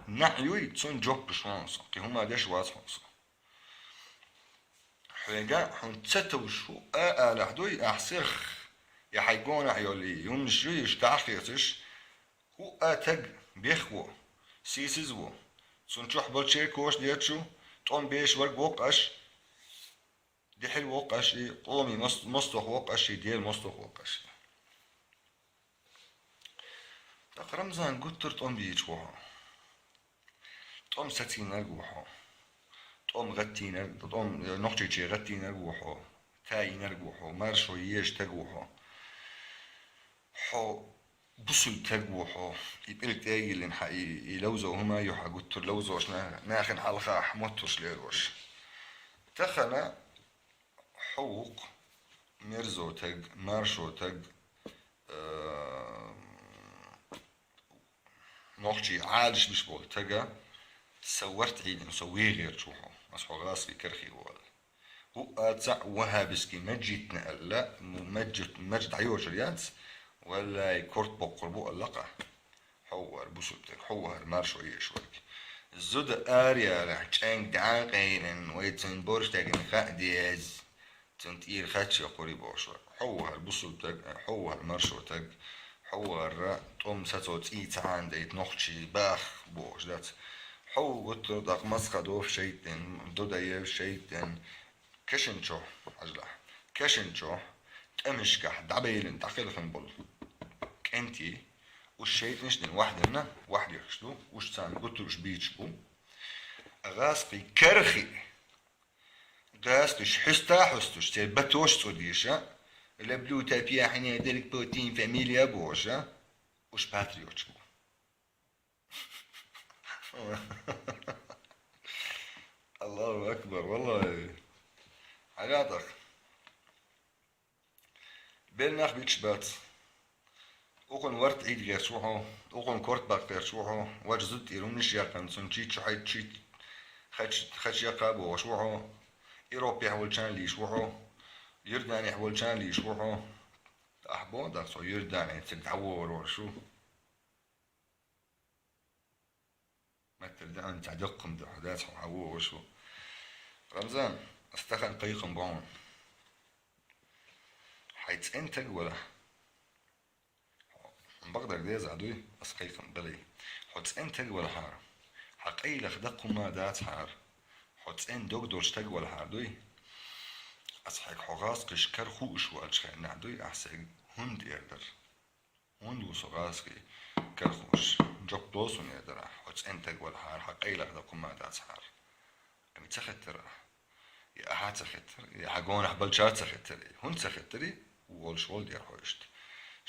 наӀ юй, цунна жоп луш ву хьуна со. Кхин хӀума деш вац хьуна со. Хьоьга хьуна ца товш хӀуъа а алахь дуй, ахь сирх, я хьайн гонахь йолу и хӀуманаш юй, уьш дӀахецаш, хӀуъа таг бехво, сийсаз во. Цунна чохь болчерг коша детташ ву, тӀом беш верг воккху аш, дехьа воккху аш и, къоми мос-, мостагӀа воккху аш и, Делан мостагӀа воккху аш и. ТӀаккха Рамзан гуттар тӀом бийча ву хьо. ТӀом сацийнарг ву хьо. ТӀом гӀаттийнарг, тӀом, э, нохчийче гӀаттийнарг ву хьо. Таийнарг ву хьо. Маршо езаш таг ву хьо. Хьо бусул таг ву хьо. И пӀелг тӀе а йиллина хьан, и, и ловзо хӀума ю хьан гуттар ловзош на-, нахана хьалха ахь моттуш лелош. Тахана хьо ву-кх мерзо таг, маршо таг, э, нохчий Ӏалаш биш болу тага, сан варт Ӏийдина, со вегӀерчу ву хьо, ас хьо гӀазкхий карахь ву аьлла. ХӀуъа цхьаъ ваххабистский маж йитина аьлла, м-, маж, маж дӀайочур яц, валлай, корта боккхур бу аьлла-кх. Хьо ву хӀара бусул таг, хьо ву хӀара маршо езаш верг. Зуда араяьллехь, чӀенг дӀа а къайрина, вай цуьнан борш дагна хаа деза. Цунна тӀера хачча кхури бохуш вара. Хьо ву хӀара бусул таг, хьо ву хӀара маршо таг, хьо ву хӀара тӀом сацо цӀий ца хьанадайта нохчий баха бохуш дац. Хьо ву гуттар а дакъа Масхадов шайтӀин, Дудаев шайтӀин, кашин чохь, хьажалахь, кашин чохь, тӀамашкахь дӀабевлла дӀакхелхина болу кӀентий, уьш шайтӀанаш дина, вахь дина, вахь дехаш ду, уьш царна гуттар а уьш бийцаш бу. ГӀазкхий карахь ГӀазкхаша хьуьста а хьуьстуш, церан батош цӀу деша, лаблу тапия хьине дерг Путин фамилия бохуша, уьш патриоташ бу. Аллаху акбар, валлахи. Хьагатах. Белла нах биташ бац. Укхун варт Ӏийда гӀерташ ву хьо, укхун корта баккха гӀерташ ву хьо, вачу зуда тӀера хӀуманаш яьккхина, цунна чит чу хьайта чит хач-, хача яккха а бохуш ву хьо, Европехь волчарна лийш ву хьо, Йорданехь волчарна лийш ву хьо. Ахь боху дах, со Йордане цига дӀавогӀур волуш ву. Маттара даьӀна цхьа доккхам ду хьо, дац хьо хьан вогӀуш ву. Рамзан, ас тахана кхайкхам бу хьуна. Хьайн цӀен таг валахь. Хьо бакъдар деза а дуй, ас кхайкхам далий. Хьо цӀен таг валахьара. Хьан къайлаха даккха хӀума дацахьара. Хьо цӀен дог долуш таг валахьара дуй. Ас хьайга хьо гӀазкхийчу кара хууш волчу хенахь дуй ахь сайга хӀунда эр дара? ХӀунда ву со гӀазкхий кара хууш? Жоп ло суна эр дара ахь, хьо цӀена стаг валахьара, хьан къайлаха даккха хӀума дацахьара. Амма ца хеттара ахь. Я ахьа ца хеттара, я хьан гонах болчара ца хеттара. ХӀунда ца хеттара? Волуш волу дера хьо иштта.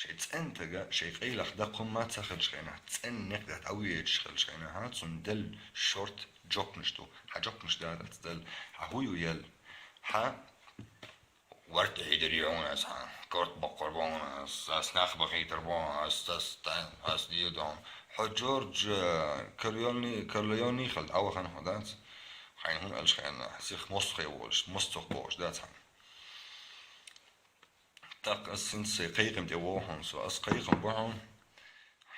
Шайн цӀена стага, шайн къайлаха даккха хӀума ца хилчу хенахь, цӀена некъ тӀехь дӀавоьдуш хилчу хенахь, цунна делла шорта жопнаш ду. Хьан жопнаш дац делла. Хьан хӀун ю елла? Хьан варта хьийдар ю хьуна ас, хьан корта баккхар бу хьуна ас, ас нах бахийтар бу хьуна ас, ас, ас, ас дийр ду хьуна. Хьо Джордж, э, Корлеоне, Корлеоне хилла дӀавахана хьо дац? Хьайна хӀун аьлчу хенахь, сих мостагӀий волуш, мостагӀ бохуш дац хьан? ТӀаккха ас хӀинца сайн кхайкхам тӀе вогӀу хьуна со. Ас кхайкхам бу хьуна.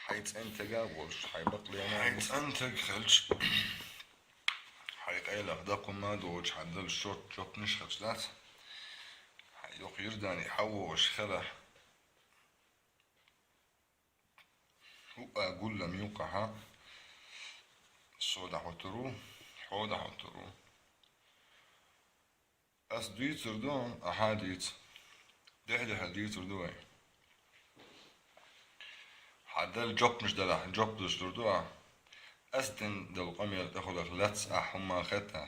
Хьайн цӀена стага а волуш, хьайн бакълена а, хьайн цӀена стаг хилча, хьайн къайлаха даккха хӀума а доцуш, хьан делла шорта жопнаш хилча дац? Хьайн йоккха Йордане хьан вогӀуш хилахь? ХӀуъа гуллам юккъахьа со дӀахӀуттур ву, хьо дӀахӀуттур ву. Ас дуьйцур ду, ахьа а дийца. Дехьа-дехьа дуьйцур ду вай. Хьан делла жопнаш делахь, жоп луш лур ду ахь. Ас дина долу къамел тӀехулах лаьцна ахь хӀумма хетта.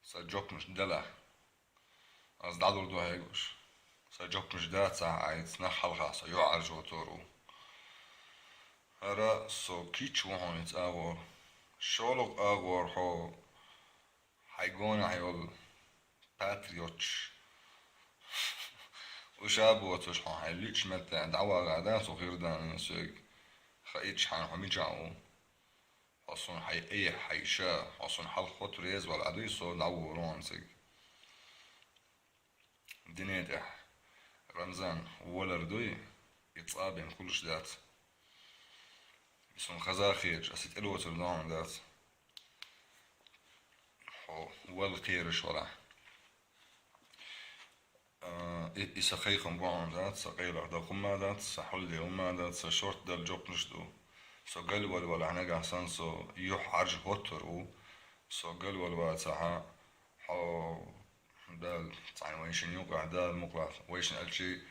Сан жопнаш делахь. Ас дӀалур ду хьоьга уьш. Сан жопнаш дацахь, айца нах хьалха со юьхьӀаьржа хӀоттор ву. ХӀара со кийча ву хьуна иза агӀор. ШолгӀа агӀор хьо хьайн гонахь йолу патриоташ. Уьш а боцуш хьо хьайн личный меттехь дӀавагӀа дац хӀокху Йордане соьга. Хаийташ хьайна хьо мичахь ву? Хьо суна хьайн эхь, хьайн ша, хьо суна хьалха хӀотта реза вала Ӏа дуй со дӀавора хьуна цига. Дине тӀехь, Рамзан, валар дуй, и цкъа бен хуьлуш дац. И суна хаза а хеташ, аса тӀелоцур ду хьуна дац. Хьо вала кхераш валахь. А, и, и сан кхайкхам бу хьуна дац, сан къайлаха даккха хӀума дац, сан хьулде хӀума дац, сан шорта делла жопнаш ду. Со галвала валахь нагахь санна со юьхьӀаьржа хӀоттор ву. Со галвала вацахьа, хьо Дала цхьаьна вайшинна юкъахь, Дала мукъалахь, вайшинна аьлчи,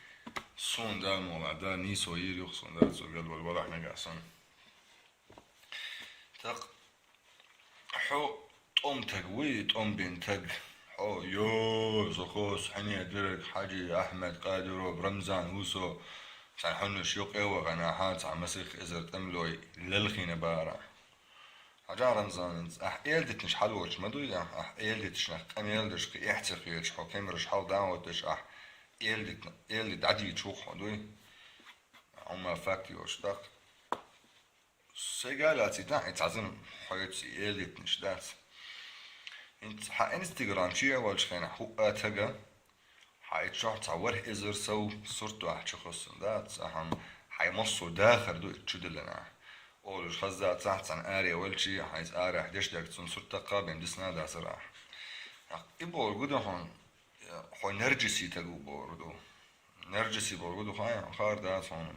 суна Дала мукъалахь, Дала нийсо йийр ю-кх суна, Дала со галвала валахь нагахь санна. ТӀаккха хьо тӀом таг вуй, тӀом бина таг. Хьо, йо, со хос, хьуьне дерг, Хьаьжи, Ахьмад, Къадиров, Рамзан ву со, цхьана хьуьннаш юкъе вахана, хьан цхьа масех эзар тӀемалой лелхийна бара. Хьажа, Рамзан, ахь эладитанаш хьалочу ма дуй ахь, ахь эладитанаш нах къамел деш кхин эхь ца хеташ, хьо камераш хьал дӀахӀотташ ахь эладитна, эладита дӀадийча ву-кх хьо дуй? Хьума факт йолуш даккха. Сайга а лаьцна, и цхьа зама хьоьца и эладитанаш дац. ХӀинца хьан Instagram чу а волчу хенахь хӀуъа тага, хьан и чохь цхьа ворхӀ эзар сов сурт ду ахь чу хӀуссун дац, ахьа хьайн массо а дахар ду и чу диллина ахь. Олуш хаза цхьаьна аре валчи, хьайца арахь деш дерг цунна сурт таккха а бен дисна а дацара ахь. ТӀаккха и бохург ду хьуна, хьо нерджаси таг ву бохург ду. Нерджаси бохург ду хьуна, хаар дац хьуна.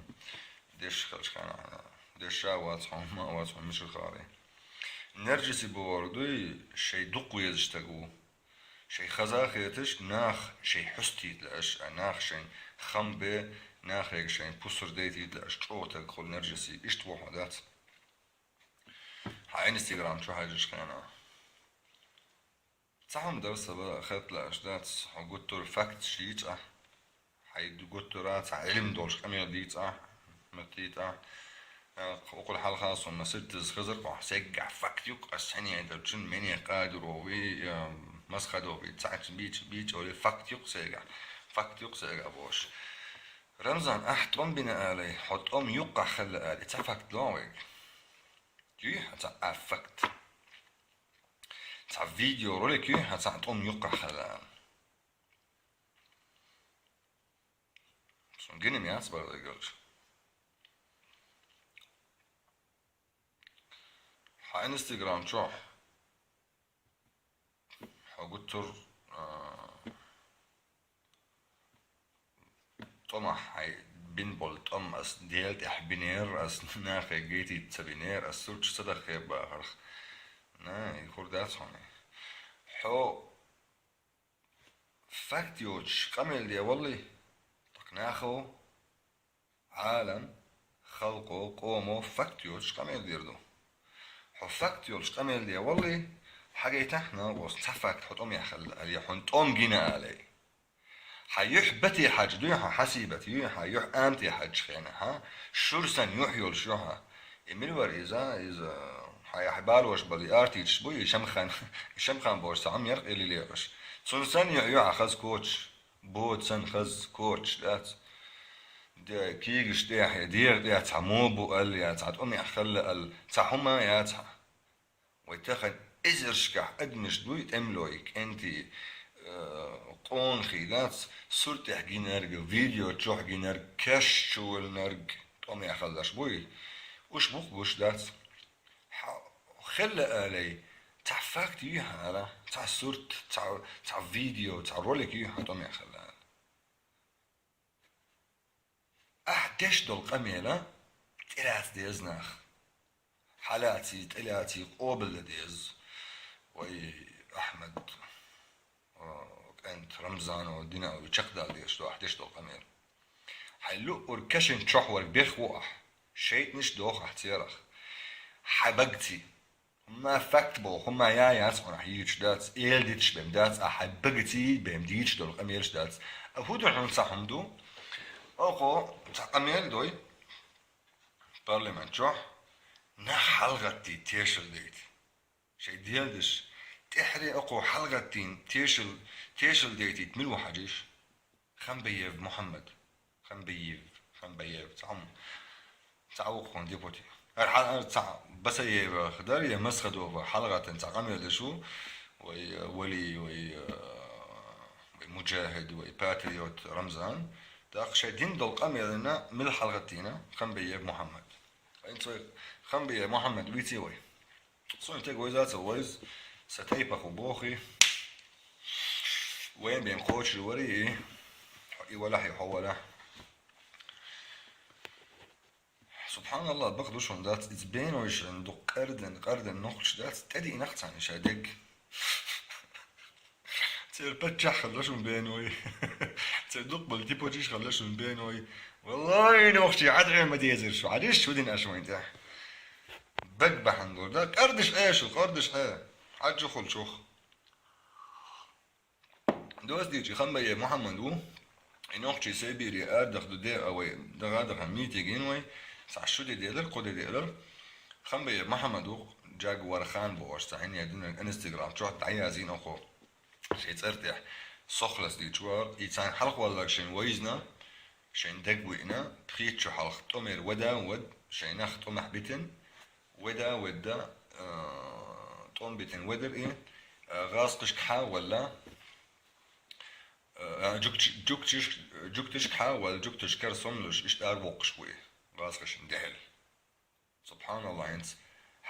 Деш хилча хьуна, деш а вац хьуна, ма вац хьуна, мичара хаарий. Нерджаси бохург дуй, шайн дукха везаш таг ву. Шайн хаза а хеташ, нах шайн хьустийта лаьаш, а нах шайн хам бе, нахега шайн пусар дайтийта лаьаш, чӀогӀа таг хуьлу нерджаси, иштта ву хьо дац. Хьан Instagram чу хьаьжча хенахь. Цхьа хӀума дара сан бан хетта лаьаш дац, хьо гуттар а факташ йийца ахь. Хьайн гуттара а цхьа Ӏилма долуш къамел дийца ахь, меттийта ахь. Э, укхул хьалха суна маситтаза хезар-кх ахь, сеггахь факт ю-кх, ас хьуьне дерг, Менех Къадиров вий, э, Масхадов вий, цхьаьнца бийца, бийца олий, факт ю-кх сегахь, факт ю-кх сегахь бохуш. Рамзан, ахь тӀом бина алий, хьо тӀом юккъахь хилла алий, цхьа факт ло вайга. Юй хьан цхьа а факт? Цхьа видеоролик юй хьан цхьа тӀом юккъахь хилла? Суна гина ма яц бара вайга аьлча. Хьан Instagram чохь хьо гуттар а, тӀомах хьайн бина болу тӀом ас Дела тӀехь бинера, ас нахе гайтийта ца бинера, ас сурташ ца даххе бахарх. На, и хӀур дац хьуна. Хьо Факт йоцуш къамел де валли, тӀаккха нахо, Ӏалам, халкъо, къомо факт йоцуш къамел дийр ду. Хьо факт йолуш къамел де валли, хьагайтахьна оцу цхьа факт хьо тӀом яхалла, алий, хьуна тӀом гина алий. Хьан юьхь бате хьаьжча дуй хьан хьасибат, юй хьан юьхь амте хьаьжча хенахьа, шура санна юьхь йолуш ю хьан. И мила вара иза, иза, хьан яхь балош бала, и артисташ бу, и Шамхан, и Шамхан бохуш цхьа хьума яра къилли лекъаш. Цунна санна юьхь ю хьан хаза кочаш, бода санна хаза кочаш дац. Де, кийгаш тӀехь, я дегӀа тӀехь цхьа мо бу алла, я цхьа тӀом яхалла алла, цхьа хьума яц хьан. Вай тахана эзаршкахь адамаш дуй тӀемалой, кӀентий, э, къонахий дац, сурт тӀехь гинарг, видео чохь гинарг, каш чу валлинарг, тӀом яхаллаш буй. Уьш бух гуш дац. Хьо-, хилла алий, цхьа факт юй хьан ала, цхьа сурт, цхьа, цхьа видео, цхьа ролик юй хьан тӀом яхалла ала. Ахь деш долу къамела тӀелаца деза нах. Хьалаций, тӀелаций къобалдан деза. Вай Ахьмад, о, кӀант Рамзано, дина а ву чекхдала дезаш ду ахь деш долу къамел. Хьайн луъург кешан чохь верг бех ву ахь. ШайтӀанаш доху ахь церах. Хьан багций. ХӀумма факт боху, хӀумма я яц хьуна ахь йийцуш дац, эла диташ бен дац, ахь хьайн багций бен дийцуш долу къамелаш дац. А хӀун ду хьуна цхьа хӀума ду? Оха цхьа къамел дой, парламент чохь нах хьалагӀаттий тешал дайта. Шайн делдаш, тӀехьаре оха хьалагӀаттийна тешал, тешал дайтийта мила ву хьажийша? Хамбаев Мухьаммад. Хамбаев, Хамбаев, цхьа хьуна, цхьа вукхун депути. ХӀара хьал-, хӀара цхьа Басаева дар, я Масхадова хьалагӀаттан цхьа къамел деш ву, вай, э, Вали, вай, э, вай Муджахид, вай Патриот Рамзан. ТӀаккха шайн дина долу къамелана мила хьалагӀаттийна Хамбаев Мухьаммад. Хьайна цой Хамбаев Мухьаммад вийци вай. Суна тӀе вайза а ца вайза, сан тайпах ву бохий. Вайн бен кхочур варий, и валахь, и хьо валахь. СубхьаналлахӀ, бакъ ду шуна дац, иза бенойшна ду къардан, къардан нохчаш дац, тӀедиънах царна ша дерг. Церан паччахь хилла шуна беной. Церан дукхбала типочиш хилла шуна беной. Валлахи, нохчий, Ӏадгӏе ма дезара шу. Ӏадиш шу дина аша вайн тӀехь. Бага бахьана лур да. Къардаш Ӏе шу, къардаш Ӏе. Хьаджухулчух. Доцу дийчи Хамбае Мухьаммад ву. И нохчий Сибире арадах ду де а вай. Даха-даха митинг йина вай. Цхьа шу де делар, кху де делар. Хамбае Мухьаммад ву. Джагвар Хан бохуш цхьа хьин я динарг Instagram чохь дӀаязйина оха. Шайн цӀар тӀехь сохлас дийчу вара, и царна хьалха валларг шайн вайзна, шайн дагвиъна, пхийтта шу хьалха тӀомер вада вад, шайн нах тӀомехь битина, вада ведда, а, тӀом битина ведар и, а, гӀазкхашкахьа валла, а, жугтиш-, жугтиш-, жугтишкахьа валла, жугтишкара сомлуш, иштта ара воккхуш ву и, гӀазкхашна дехьал. СубхьаналлахӀ, хӀинца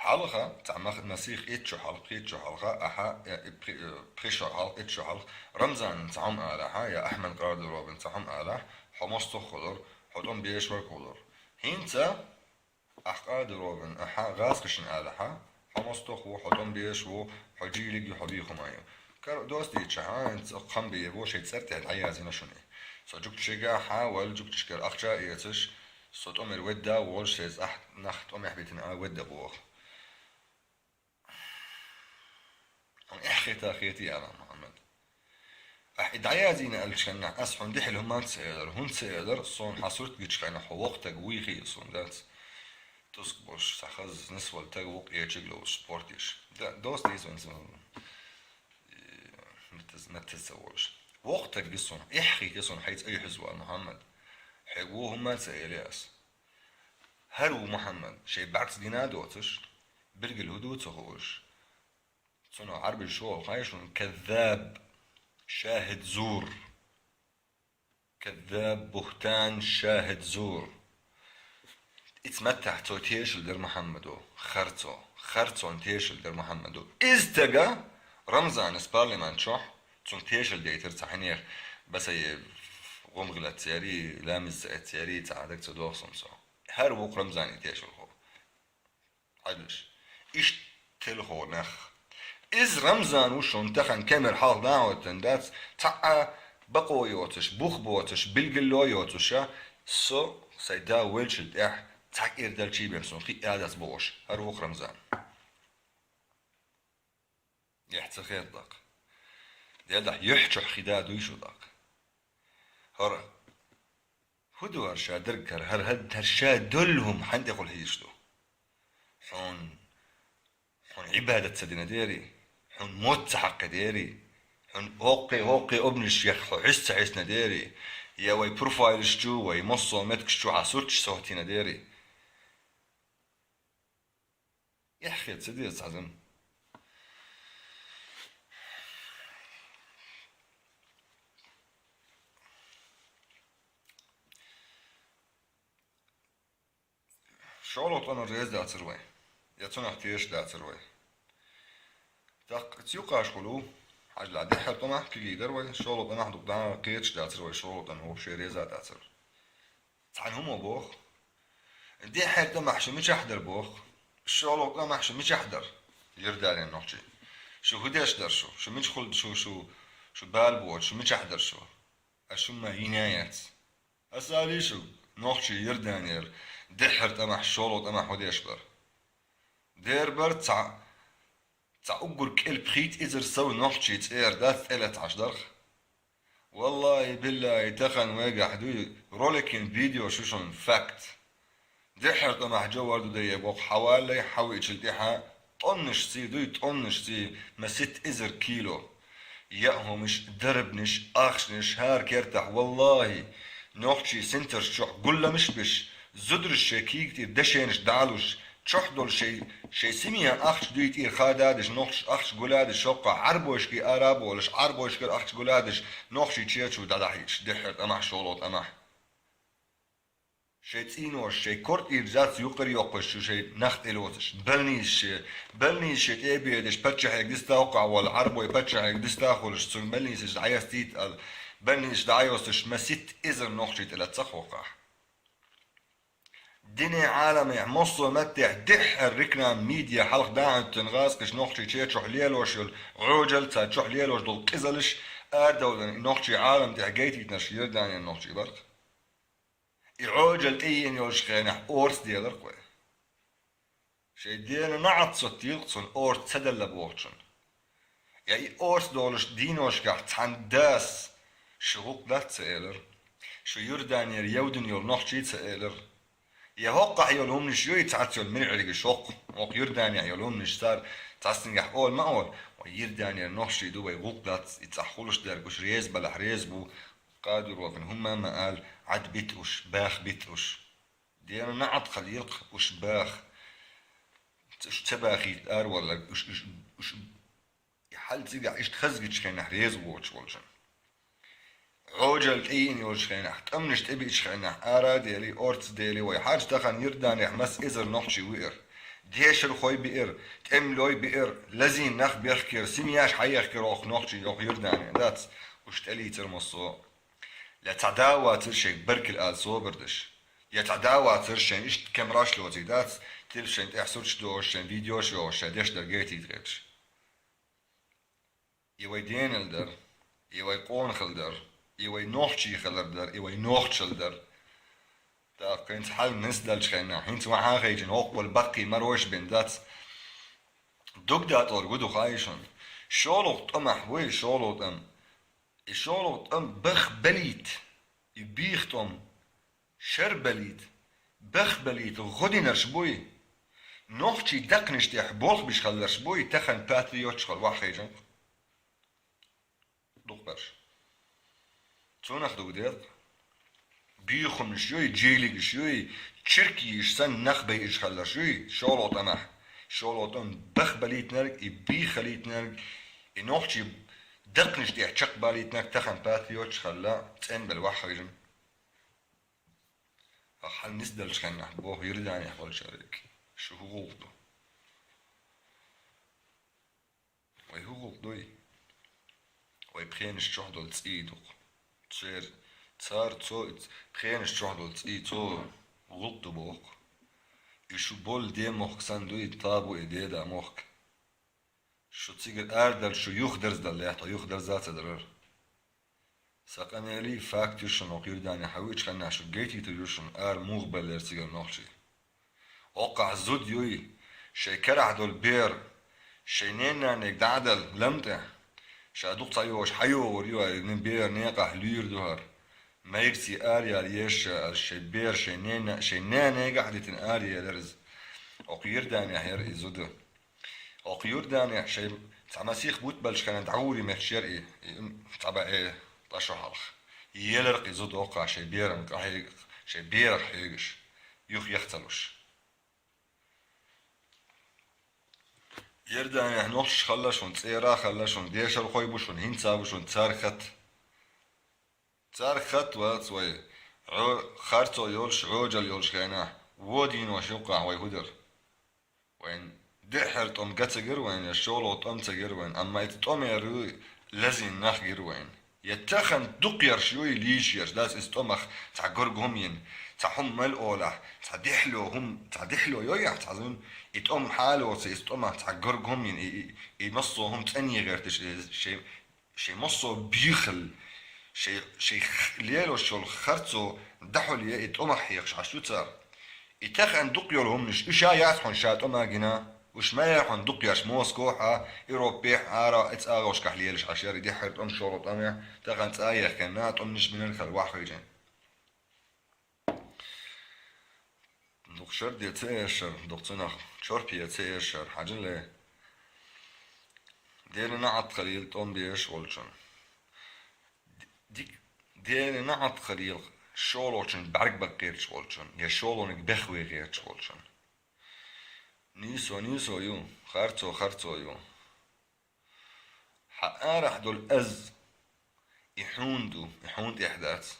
хьалха, цхьа мах-, масех итт шу хьалха, пхийтта шу хьалха, ахьа, э, э, пхи-, э, пхи шу хьалха, итт шу хьалха, Рамзанан цхьа хӀума алахьа, я Ахьмад Къадирован цхьа хӀума алахь, хьо мостагӀ хилар, хьо тӀом беш верг хилар. ХӀинца ахь Къадирован, ахьа гӀазкхашна алахьа, хьо мостагӀ ву, хьо тӀом беш ву, хьо жийлиг ю, хьо бийхама ю. Кара доцу дийча, хьа, хӀинца Хамбае ву шайн цӀар тӀехь дӀаязйина шуна. Со жугташкахьа валла, жугташкара ахча а эцаш, со тӀомер ведда а волуш, шайн цӀахь нах тӀомехь битина а ведда боху. Хьуна эхь хета хетий, Ӏалам Мухьаммад? Ахь и дӀаязйина аьллачу хенахь, ас хьуна дехьал хӀуманца ца элира, хӀунда ца элира, суна хьан сурт гича хенахь хьо воккха таг вуй хии суна дац. Туск болуш, цхьа хаза нисвала таг ву къечиг ловш, спорт еш. Да, доцу дийца вайн сан. Э, меттаз, меттаз ца волуш. Воккха таг ви суна, эхь хета суна хьайца айхьаза ван, Мухьаммад. Хьега ву хӀумма а ца элира ас. ХӀара ву Мухьаммад, шайн бӀаьрц дина а доцуш, билггал хӀун ду ца хууш. Цунах Ӏарбий шо хьайшун каззаб, шахӀид зур. Каззаб, бухтан, шахӀид зур. Ица маттахь цо тешал дара Мухьаммадо. Харцо. Харцон тешал дара Мухьаммадо. Иза тага Рамзанас парламент чохь цунна тешал дейтар цхьа хьинех Басаев гӀумгӀилац яри, ламаз ца эц яри, цхьа хьадаг ца доху сунца. ХӀара вукху Рамзане тешалхо. Хьажалаш. Иштта телхо нах. Иза Рамзан ву шуна тахана камера хьалха дӀа а хӀоттан дац, цхьа а бакъо йоцуш, бух боцуш, билгало йоцуша, со, сайн да велчул тӀехь, цхьа кӀира далчий бен суна хи а дац бохуш, хӀара ву-кх Рамзан. Эхь ца хетта даккха. Дел дахь юьхь чохь хи да дуй шу даккха. ХӀара хӀун ду хӀара ша дерг хӀара, хӀара, хӀара, хӀара ша долу хӀума хьан тӀехула хьийзаш ду? Хьуна, хьуна Ӏибадат ца дина дерий? Хьуна мотт ца хьаккхи дерий? Хьуна хӀокхе, хӀокхе обнаш яха хьо хьуьс ца хьисна дерий? Я вай пурфайлаш чу, вай массо а меткаш чу хьан сурташ ца хӀоттийна дерий? Эхь хета ца деза цхьа зама. ШолгӀа тӀамах реза дацара вай, я цунах тешаш дацара вай. ТӀаккха цу юкъаш хуьлу, хьажал, дехьара тӀамах кегий дара вай, шолгӀа тӀамах дукха дӀа кхеташ дацара вай, шолгӀа тӀамах вообще реза дацара. Цхьана хӀума боху: дехьара тӀамах шу мичахь дара боху, шолгӀа тӀамах шу мичахь дара, Иорданин нохчий? Шу хӀун деш дара шу? Шу мичахула шу, шу, шу бала боцуш, шу мичахь дара шу? Ас шу ма йина яц. Ас алий шуьга, нохчий Иорданера дехьара тӀамах, шолгӀа тӀамах хӀун деш бара? Дера бара цхьа, цхьа уггар кӀел-пхийтта эзар сов нохчий цӀера дац тӀелаца Ӏаш дарх. Валлахьи, биллахьи, тахана вайгахь дуй роликийн видео шу шуна факт. Дехьара тӀамах жовхӀар ду дайе боху хьан валлай, хьан виъчул тӀаьхьа тоннашций дуй, тоннашций, маситта эзар кило. Яа хӀумаш, дарбанаш, ахчанаш, хӀара кертахь, валлахьи, нохчий синтарш чохь гулламаш а беш, зудараш шайн кийга тӀера дашенаш дӀалуш, чохь долу шайн, шайн семьян ахча дуй тӀера хададеш, нохчаш ахча гуладеш, шоккха Ӏарбойшки ара а болуш, Ӏарбойшкара ахча гуладеш, нохчий чечу дӀадахьийташ, дехьара тӀамах, шолгӀа тӀамах. Шайн цӀийнош, шайн кор тӀера жац юкъара йоккхуш шу шайн нах тӀелоцуш, больницаш, больницаш тӀе а бедеш, паччахьега диста хӀоккхахь волу Ӏарбой паччахьега диста а хуьлуш, цуьнан больницаш дӀаястийта аьлла, больницаш дӀайостуш, маситта эзар нохчий тӀелаца хӀокхахь. Дине Ӏаламехь, массо а маттехь дехьара реклама, медиа хьалха дӀа а хӀоьттина гӀазкхаша нохчий чечохь лелош йолу Ӏоьжал, цара чохь лелош долу къизалш арадовлина и нохчий Ӏалам тӀехь гайтийтинарш Иорданин нохчий бара-кх. И Ӏоьжал тӀееана йолчу хенахь орц делара-кх вай. Шайн дена наӀат соттийла-кх цунна орц ца делла бохучунна. Я и орц долуш дийношкахь цхьана дас шу гӀуллакх дац ца элира. Шу Иорданера евдина йолу нохчий ца элира. Я хӀоккхахь йолу хӀуманаш юй цхьацца йолу миргӀиргаш хӀокху, хӀокху Иорданехь йолу хӀуманаш цара цхьассангахь ола ма олу, вай Иорданера нохчий ду, вай гӀуллакх дац, и цӀахь хуьлуш дерг уьш реза балахь реза бу, Кадыровна хӀумма а ма ала, Ӏад бита уьш, баха бита уьш. Дена наӀат хила йилкх уьш баха. Уьш ца бахийта аравалларг, уьш, уьш, уьш, и хьал цигахь иштта хазгичхьенахь реза воцуш волчун. Ӏоьжал тӀееана йолчу хенахь, тӀамнаш тӀебиъчу хенахь, ара а дели, орц а дели, вай хьарча тахана Иорданехь маса эзар нохчий виира. Дешархой биира, тӀемалой биира, лазийна нах бехкера, семьяш хьаехкера хӀокху нохчий, хӀокху Иордане, дац, уьш тӀелийцар массо а. Я цхьа да а вацара шайга баркалла ала собар деш. Я цхьа да а вацара шайна иштта камераш лоций дац, тилла шайна тӀехь сурташ дохуш, шайн видеош йохуш, шайн деш дар гайтийта гӀерташ. И вай денал дара, и вай къонахал дара, и вай нохчий хилар дара, и вай нохчал дара. ТӀаккха хӀинца хьал нисдалчу хенахь, хӀинца вахьа хайчина хӀокху баккхий маройш бен дац. Дугдатор гу ду хай шуна. ШолгӀа тӀамахь вуй, шолгӀа тӀам. И шолгӀа тӀам бах балийта, и бийха тӀом шар балийта, бах балийта гӀо динарш буй. Нохчий даккханаш тӀехь болх биш хилларш буй, тахана патриоташ хила ваххийжанкъ. Дукхарш. Цунах дугу декъ. Бийхамаш юй, джийлигаш юй, чирк йийш санна нах байъаш хилларш юй, шолгӀа тӀамахь. ШолгӀа тӀам бах балийтинарг, и бийха хилийтинарг, и нохчий даккханаш тӀехь чекхбалийтинарг тахана патриоташ хилла, цӀенбелла ваххийжина. Ахьа хьал нисдалчу хеннахь, боху Иорданехь болчаьрга, шу хӀун гӀуллакх ду? Вай хӀун гӀуллакх дуй? Вай пхенаш чохь долу цӀий ду-кх. Цер-, цара цо и ц-, пхенаш чохь долу цӀий цо гӀуллакх ду боху-кх. И шу болу ден мохк санна дуй, та бу и деда мохк. Шу цигара арадала, шу юха дарздала, тхо юха дарза ца дарара. Сан къамелий факт ю шуна, хӀокху Иорданехь хьан вуьйчу хенахь шу гайтийтур ю шуна, ара муха баллера цигара нохчий. ХӀокхахь зуда юй, шайн карахь долу бер, шайн ненан-нанниг дӀа а дала лам тӀе, ша дукха ца йогӀуш хьан йогӀур ю, ай, бер некъахь луьйр ду хӀара. Майрций ара яла еза ша, аш шайн бер, шайн ненан, шайн нанегахь а дитина ара елира иза. ХӀокху Иорданехь яра и зуда. ХӀокху Иорданехь шайн цхьа масех бутт балчу хенахь дӀагӀур метташ яра и, и, м, цхьа бӀе, э, ткъа шо хьалха. Елара кхин зуда хӀокхахь шайн беран къахьега-, шайн берах хьоьгуш, юха яха ца луш. Иорданехь нохчаш хилла шуна, цӀера а хилла шуна, дешархой бу шуна, хӀинца а бу шуна, цара хатта. Цара хатта вац вай, Ӏо-, харцо йолуш, Ӏожалла йолуш хенахь, вон дийнош юккъехь вай хӀун дара? Вайн дуьххьара тӀом ган ца гира вайн, я шолгӀа тӀом ца гира вайн, амма иза тӀом яр ю, лазийна нах гира вайн. Я тахана дукха ярш ю и лийча ярш, дац иза тӀомах цхьа гург хӀума йина, цхьа хӀума мел олахь, цхьа дехьло хӀума, цхьа дехьло йойахь, цхьа зун, и тӀом хьалоца, иза тӀомах цхьа гург хӀума йина, и, и, и массо а хӀума цӀанъян гӀерташ, и шайн Шайн массо а бехал, шайн, шайн х-, лелош йолу харцо дӀахьулъе и тӀомах хьехаш Ӏаш ю цара. И тахана дукха йолу хӀуманаш, уьш а яц хьуна ша тӀом а гина, уьш ма яра хьуна дукха ярш Москохь а, Европехь а, ара а, эцу агӀошкахь лелаш Ӏаш яра, и дуьххьара тӀом, шолгӀа тӀом а, тахана цӀа а яхкина, тӀом ниш бинарг хала вахь хьийжина. Дукха шар де ца эшар, дукха цунах чорпе ца эшар, хьажал ле. Дена наӀат хилийла тӀом беш волчун. Дик-, дена наӀат хилийла шолгӀачун бӀаьрг баккхерчаш волчун, я шолгӀаниг бехве гӀерташ волчун. Нийсо нийсо ю, харцо харцо ю. Хьан арахь долу аз, и хьуна ду, и хьуна тӀехь дац.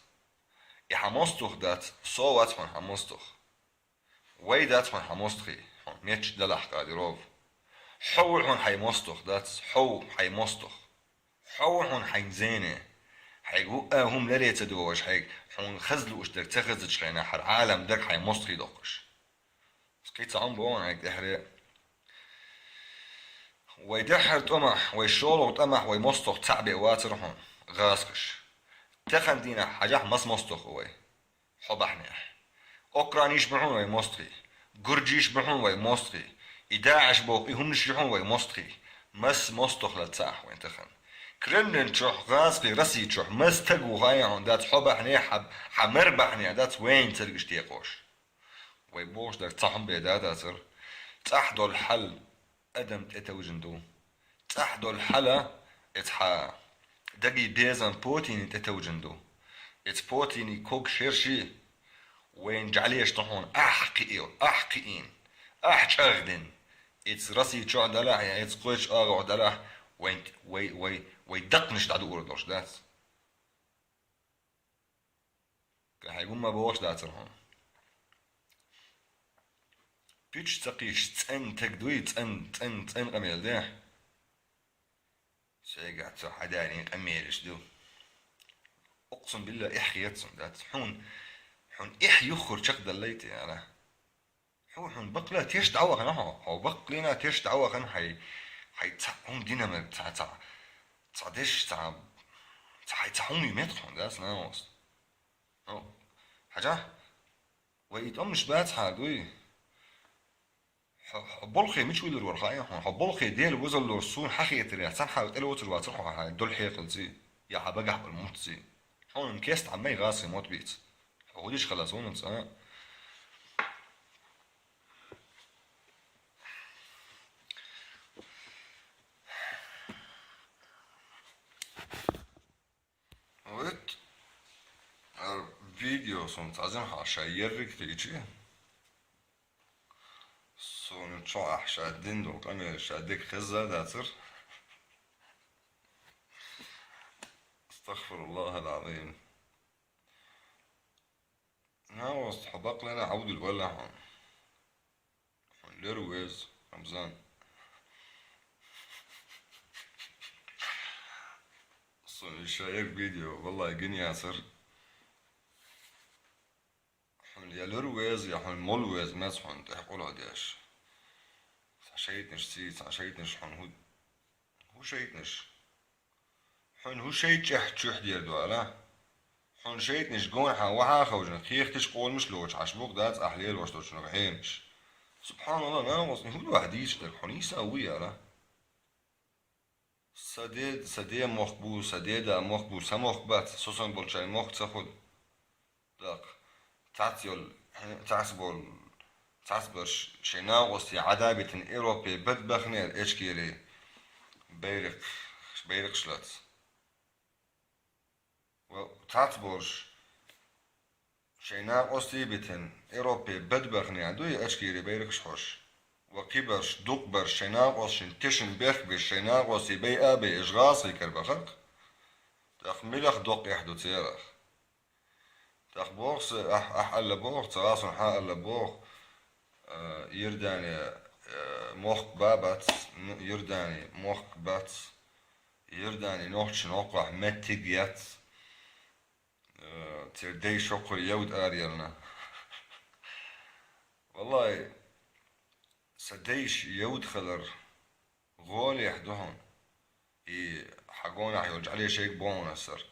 И хьан мостагӀ дац, со вац хьуна хьан мостагӀ. Вай дац хьуна хьан мостагӀий, хьуна метташ далахь, Кадиров. Хьо ву хьуна хьайн мостагӀ дац, хьо ву хьайн мостагӀ. Хьо ву хьуна хьайн зене. Хьайга ву а хӀума лере ца догӀуш, хьайга хьуна хаза лууш дерг ца хазачу хенахь, хӀара Ӏалам дерг хьайн мостагӀий доккхуш. Кхин цхьа хӀума боху хьайга тӀаьхьаре. Вай дуьххьара тӀомахь, вай шолгӀа тӀомахь, вай мостагӀ цхьаъ бен вацара хьуна, гӀазкхаш. Тахана дийнахь хьажахь, маса мостагӀ ву вай хьо бахьанехь. Окраниш бу хьуна вай мостагӀий, гуржиш бу хьуна вай мостагӀий, и ДаӀиш боху и хӀуманаш ю хьуна вай мостагӀий. Маса мостагӀ лаца ахь вайн тахана. Кремлин чохь, гӀазкхийн Росси чохь маса стаг ву хаий хьуна дац хьо бахьанехь, хьан, хьан мар бахьанехь дац вайна цергаш текхош. Вай бохуш дерг цхьа хӀума бен да дацара. ЦӀахь долу хьал адам тӀетевжина ду. ЦӀахь долу хьала эца хьан даги безам Путине тӀетевжина ду. Эца Путине ког шерши вайна жӀалеш тахьуна ахь кхиъ-, ахь кхиийна, ахь чӀагӀдина. Эца Росси чохь далахь, я эца кхечу агӀор далахь, вайн, вай, вай, вай даккханаш дӀадуур долуш дац. Кхин хьайга хӀумма бохуш дацара хьуна. Пуьча ца кхийсча цӀена таг дуй, цӀена, цӀена, цӀена къамел дехь. Сайгахь цо хьадаьррина къамелаш ду. Укхун билла эхь хеташ дац. Хьуна, хьуна эхь юххур чекхдаллайта, яра. Хьо хьуна баккъала теш дӀавахана хьо. Хьо баккъалина теш дӀавахана хьай, хьай цхьа хӀума динамик, цхьа, цхьа, цхьа деш, цхьа, цхьа хьай цхьа хӀума ю мет хьуна, да, снамос. Ну, хьажа, вай и тӀомнаш бац хьара дуй? Хьо, хьо болхе мича вуьллур вара хаьий хьуна? Хьо болхе Дела вузаллур суна хьан хетарехь, цхьана хьала тӀелоцур вацара хьо хьан долу хьекъалций, я хьан багахь болу муттций. Хьуна кеста хьан май гӀазкхийн мотт бийца. Хьо хӀудиш хала суна ца. Вот, ар видео сунца азим хьа ша ерриг хичи. Суна чо ахь ша дин долу къамел ша дик хеза дацар. Астагфируллах аль-азим. Наост хьо бакълена Абдул валла хьо. Хьуна лер ву веза, Рамзан. Сон ишаер видео, валлай, гин яцар. Хьуна я лер ву веза, я хьуна мол ву веза, мез хьуна тӀехь къула деш. Цхьа шайтӀанаш ций, цхьа шайтӀанаш хьуна хӀу-, ХӀун шайтӀанаш? Хьуна хӀун шайтӀа чӀехь чуьхь дер ду ала? Хьуна шайтӀанаш гонахьа вахьа ховжна, кхехташ къолмаш лоцу хьаш букъ дац ахь лелош долчунах хьемаш. Субханаллах, нана гӀосни хӀун ду ахь дийцаш дерг, хьуна Иса вуй ала? Сан де, сан де мохк бу, сан деда мохк бу, сан мохк бац, со сан болчай мохк ца худ. ТӀаккха цац йолу, цац болу, цац барш шайн накъостий Ӏадабитина Европе бад бахнера эчкери байракх-, байракхаш лац. Ва цац болуш шайн накъостий битина Европе бад бахнера дуй эчкери байракхаш хьош. Ва кхибарш, дукхбарш шайн накъосташна тешна бехк беш шайн накъостий бай а бай эш гӀазкхий карбахарх. ТӀаккха милах доккхехь ду церах? ТӀаккха боху са, ахь, ахь алла боху, ца гӀа суна хьан алла боху, а, Иордане, а, мохк ба бац, ну, Иордане мохк бац, Иордане нохчашна хӀокхахь меттиг яц, а, церан дайша хӀокхуьра йовда араяьлла. Валлай, сан дайша йовда хилар гӀолехь ду хьуна. И хьан гонахь йолчу Ӏалешайга боху хьуна ас ара.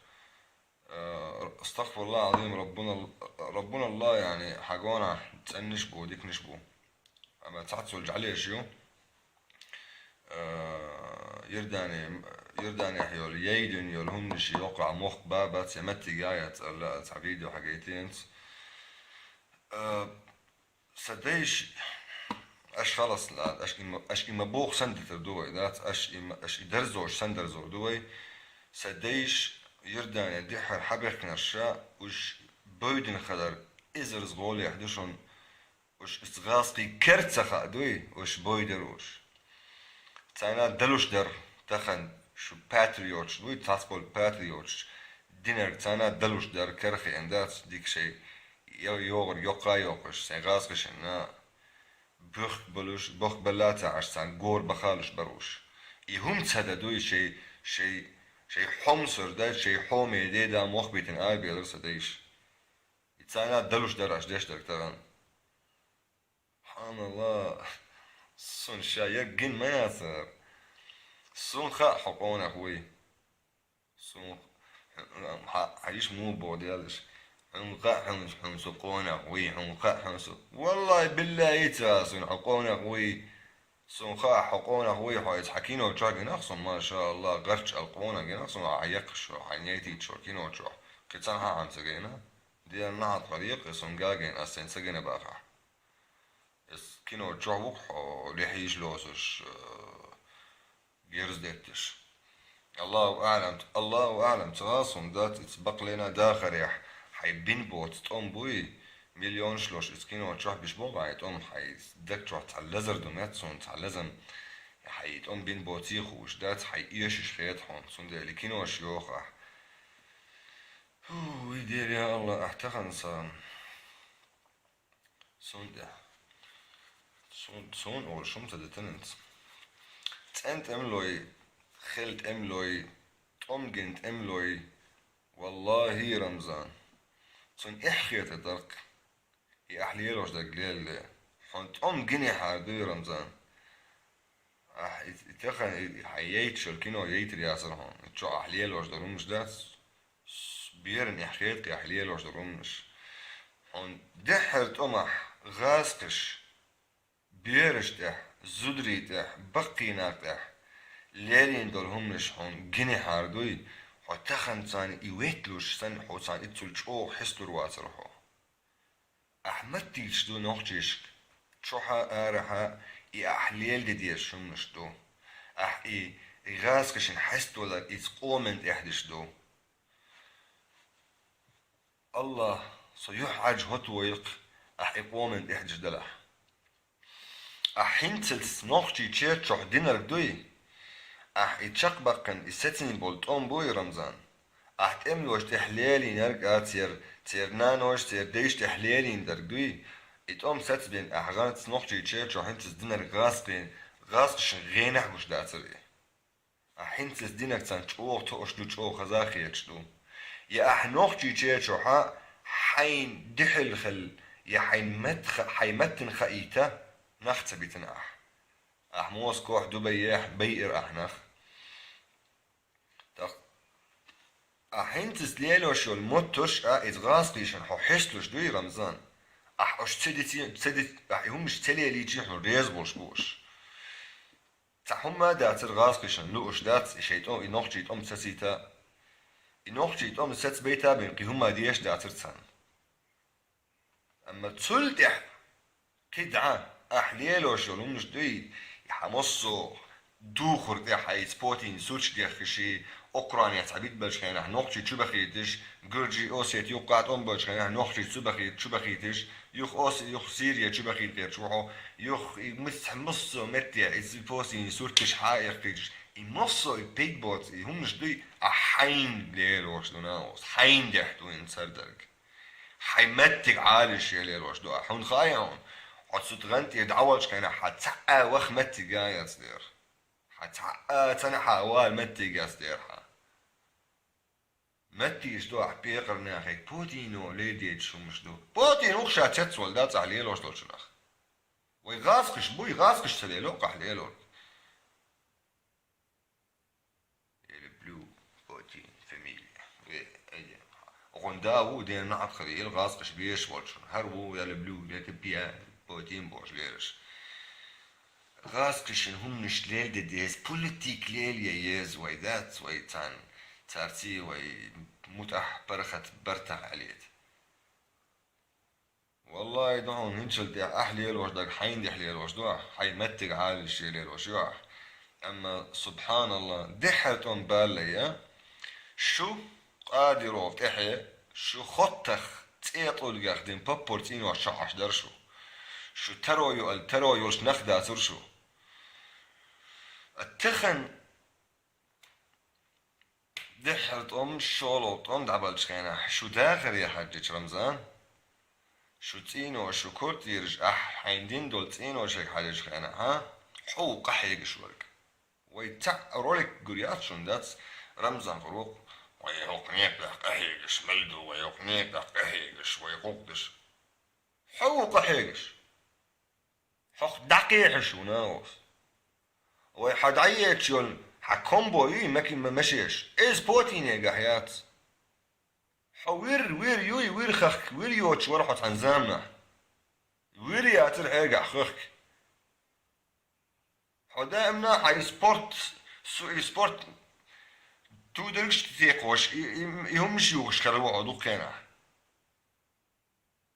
Э, астагфируллах аль-азим, Раббуна, Раббуна Аллах, яъни, хьан гонахь цӀеннаш бу, диканаш бу. Амма цхьацца йолчу Ӏалеш ю. Э, Иордане, Иорданехь йолу, яйдина йолу хӀуманаш йоккхахь мохк ба бац, я меттиг я яц аьлла, цхьа видео хьагайтинца. Э, Сан дайша, аш халас лаьа, аш и ма, аш и ма боху сан дитар ду вай, дац, аш и ма, аш и дарзош сан дарзор ду вай. Сан дайша Иордане дехьара хьабехкинарша, уьш бойдина хилар эзарза гӀолехь ду шуна, уьш иза гӀазкхий кер ца хаа дуй, уьш бойдара уьш. Царна далуш дара тахана шу патриоташ буй, цхьацца болу патриоташ динарг царна далуш дара, кара хиъна дац, дика шайн йо-, йогӀург йоккха а йоккхуш, сайн гӀазкхашна бохк балуш, бохк балла а ца Ӏаш, царна гора баха а луш бара уьш. И хӀума ца дан дуй, шайн, шайн, шайн хьомсур дай, шайн хьоме деда мохк битина арабелира сан дайша. И царна далуш дара аш деш дерг тахана. Хьаналла, суна ша ерг гина ма яцара. Суна хаьа хьо къонах вуй. Суна хьан, хьан йиш муха боху делаш. Хьуна хаьа хьуна, хьуна со къонах вуй, хьуна хаьа хьуна со. Валлай, биллай, ца суна хьо къонах вуй. Суна хаьа хьо къонах вуй, хьо иза хьан кино чохь гинах суна, машаалла, гӀарч ал къонах гинах суна, хьан яккхаш, хьан яйтийчо кино чохь. Кхин цхьа хьан ца гина? Дена нахьа тхо рекъа, суна гагина, ас сайн ца гина бахахь. Эс кино чохь ву-кх хьо, лехьийша лоцуш, э, герз детташ. Аллаху аълам, Аллаху аълам, ца гӀа суна дац, иза баккхаллина дахарехь, хьайн бин боцу тӀом буй, миллионаш лош иза кино чохь биш бу хьайн тӀом, хьайн даг чохь цхьа лазар ду мет суна, цхьа лазам, хьайн тӀом бин боций хууш дац, хьайн эшаш хета хьуна, цундела кинош йохахь. ХӀу, и дера, я Аллах, ахь тахана сан. Сун тӀехь. Сун, сун олуш хӀума ца дитинца. ЦӀен тӀемалой, хел тӀемалой, тӀом гин тӀемалой, валлахӀи, Рамзан. Цунна эхь хета даккха, и ахь лелош дерг лелале. Хьуна тӀом гинехьара дуй, Рамзан. Ахь и, и тахана и, и хьайн яйташ йолу кино яйтар яцара хьуна. И чохь ахь лелош долу хӀуманаш дац, с-, беран эхь хетакъехь лелош долу хӀуманаш. Хьуна дуьххьара тӀомахь гӀазкхаш, бераш тӀехь, зударий тӀехь, баккхий нах тӀехь лерина долу хӀуманаш хьуна гинехьара дуй, хьо тахана царна и ветталуш санна, хьо царна и цул чӀогӀа хьесталур вацара хьо. Ахь маттийчаш ду нохчийшка, чохьа, арахьа, и ахь леладе дезаш хӀуманаш ду. Ахь и, и гӀазкхашна хьаставалар иза къоман тӀехь деш ду. Аллах, со юьхьӀаьржа хӀотта войла-кх, ахь и къоман тӀехь деш далахь. Ахь хӀинцалц нохчий чер чохь динарг дуй? Ахь и чекхбаккхина и сацийна болу тӀом буй, Рамзан? Ахь тӀемалошна тӀехь лелийнарг а, церан, церан наноша, церан дайшна тӀехь лелийнарг дуй? И тӀом сацбина ахь гӀанца нохчий чер чохь хӀинцалц динарг гӀазкхийн, гӀазкхашна гӀенахь гуш дацара и? Ахь хӀинцалц динарг царна чӀогӀа тоъуш ду, чӀогӀа хаза а хеташ ду. Я ахь нохчий чер чохьа хьайн дуьхьал хила, я хьайн мат-, хьайн маттана хаийта нах ца битина ахь? Ахь Москохь, Дубайехь байира ахь нах. Ахьа хӀинца лелош йолу моттарш а иза гӀазкхийшна хьо хьесталуш дуй, Рамзан? Ахьа уьш ца дици-, ца диц-, ахьа и хӀуманаш ца лелийчи хьуна реза болуш бу уьш. Цхьа хӀумма а дацара гӀазкхийшна лууш дац, и шайн тӀом, и нохчийн тӀом сацийта. И нохчийн тӀом сацабайта бен кхин хӀумма деш дацара царна. Амма цул тӀаьхьа кхидӀа ахь лелош йолу хӀуманаш дуй, и хьан массо а духар тӀехь хьайца Путин сурташ дехкаш, Украине цхьа битбелчу хенахь нохчий чу бахийташ, Гуржи, Осети юккъахь тӀом болчу хенахь нохчий цу бахийта, чу бахийташ, юха Осе-, юха Сирия чу бахийта гӀерташ ву хьо, юха и мис-, массо а метте иза Путин сурташ хьа а эккхийташ, и массо а и пиг боцу, и хӀуманаш дуй, ахь хьайна лелош ду нахус, хьайна дехьа ду хӀинца хӀара дерг. Хьайн меттиг Ӏалаш еларош ду ахь. Хьуна хаьа хьуна, хьо цу тӀе гӀан тӀера дӀаволчу хенахь хьан цхьа а ваха меттиг а яц дера. Хьан цхьа а цанахьа вала меттиг яц дера хьан. Меттигаш ду ахь пекъар нахе, Путино ледечу хӀуманаш ду. Путин уху ша цецвала дац ахь лелош долчунах. Вай гӀазкхаш буй, гӀазкхаш ца лело ахь лелорг. Я люблю Путин, фамилия. Э, э, гӀунда ву ден нахьат хилийла гӀазкхаш беш волчун. ХӀара ву я люблю, я люблю Путин бош лераш. ГӀазкхашна хӀуманаш лелде деза, политик лелае еза вай дац, вай царна, царций вай мутӀахь паргӀат бартахь Ӏалета. Валлахи, ду хьуна хӀинцул тӀехь ахь лелош дерг хьайна дехьа лелош ду ахь, хьайн меттиг Ӏалаш лелош ю ахь. Амма, субхьаналла, дехьара тӀом баллая, шу Къадиров тӀехье, шу хоттах цӀе тӀулгех дина поппар цӀийнош чохь Ӏаш дара шу. Шу таро ю аьлла, таро йолуш нах дацара шу. Ат тахана Дехьара тӀом, шолгӀа тӀом дӀабалчу хенахь, шу дахаре хьаьжча, Рамзан, шу цӀийно, шу кортираш ахь хьайн дина долу цӀийношега хьаьжчу хенахь, хьо ву къахьегаш верг. Вай цхьаъ ролик гур яц шуна дац, Рамзан гӀур ву-кх, вай хӀокху некъах къахьегаш мел ду, вай хӀокху некъах къахьегаш, вай гӀуллакх деш. Хьо ву къахьегаш. Хьох дӀакхехьаш ву нахус. Вай хьан дӀаеча йолу хьан комбо юй, маки-, ма-, машеш? Иза Путинегахь яц. Хьо вир, вир юй, вир хахка, вир йоцуш вара хьо цхьана заманахь. Вир яцара хьегахь хахка. Хьо даимна хьан и спорт, су-, и спорт тудергаш текхош, и, и, и хӀумаш юхуш хир ву хьо дуккхенахь.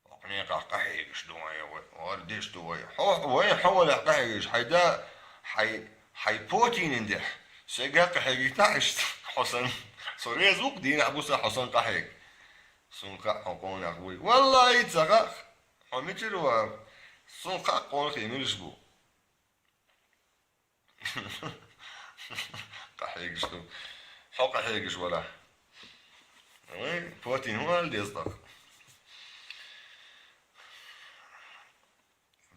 Хьо некъах къахьегаш ду вай, вай, вай, деш ду вай. Хьо, вай, хьо валахь къахьегаш, хьай да, хьай, хьай Путинан дехьа. Сайга къахьегийтахь иштта, хьо санна. Со реза ву-кх дийнахь буса хьо санна къахьега. Сун хаьа хьо къонах вуй. Валлахи, ца хаьа. Хьо мичара вара? Сун хаьа къонахий милаш бу. Къахьегаш ду. Хьо къахьегаш валахь. Вай, Путин хӀун ала деза тӀаккха?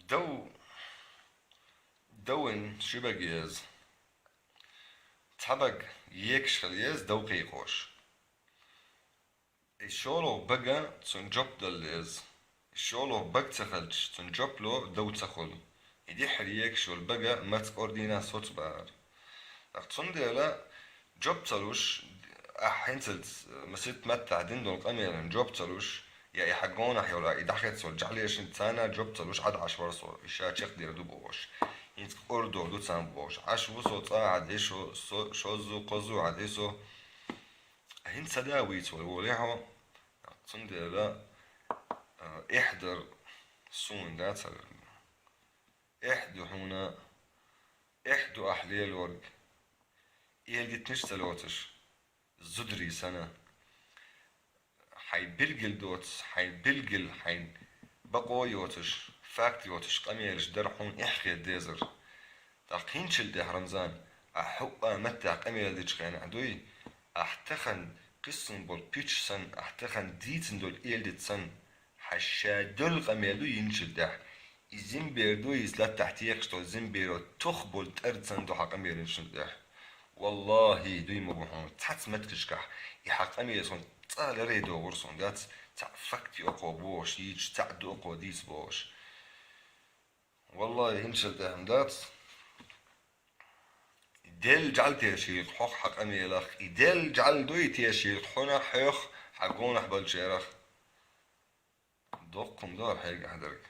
Дов, довин ши бага еза. Цхьа бага екаш хила еза, дов кхайкхош. И шолгӀа бага цунна жоп дала деза. И шолгӀа бага ца хилча, цунна жоп ло дов ца хуьлу. И дехьара екаш йолу бага маца ордина соцбахьара. ТӀаккха цундела жоп ца луш, ахь хӀинцалц масит маттахь дина долу къамелан жоп ца луш, я и хьан гонахь йолу, и дӀахецволу жахьлешна царна жоп ца луш, Ӏад Ӏаш вара со, и ша чекхдер ду бохуш. ХӀинца кӀордо ду царна бохуш. Ӏаш ву со цкъа Ӏад и шо, со, шоззу, кхоззу Ӏад и со. ХӀинца ца да вийца вара волехьо, цундела, а, эхь дар суна дацара. Эхь ду хьуна, эхь ду ахь лелорг, эладитанаш ца лоцуш, зударий санна. Хьайн билггал доцу, хьайн билггал, хьайн бакъо йоцуш, факт йоцуш къамелаш дар хьуна эхь хир дезара. ТӀаккха хӀинцул тӀехь, Рамзан, ахь хӀуъа меттехь къамел дечу хенахь дуй, ахь тахана кхиссина болу пуьчаш санна, ахь тахана дийцина долу эладита санна, хьан ша долу къамел ду хӀинцул тӀехь. И зимбер ду, иза латтахь текхаш долу зимберо тух болу тӀар санна ду хьан къамел хӀинцул тӀехь. Валлахи, дуй ма бу хьуна, цхьацца меттигашкахь и хьан къамел суна цкъа ларай догӀура суна дац, цхьаъ факт ю окхо бохуш йийцуш, цхьаъ ду окхо дийца бохуш. Валлахи, хӀинцул тӀехь дац. И Делла жӀаьла тешийла хьох хьа къамелах, и делла жӀаьла дуй тешийла хьуна хьох хьа гонахь болчарах. Доккхун дора хьайга хьадарг.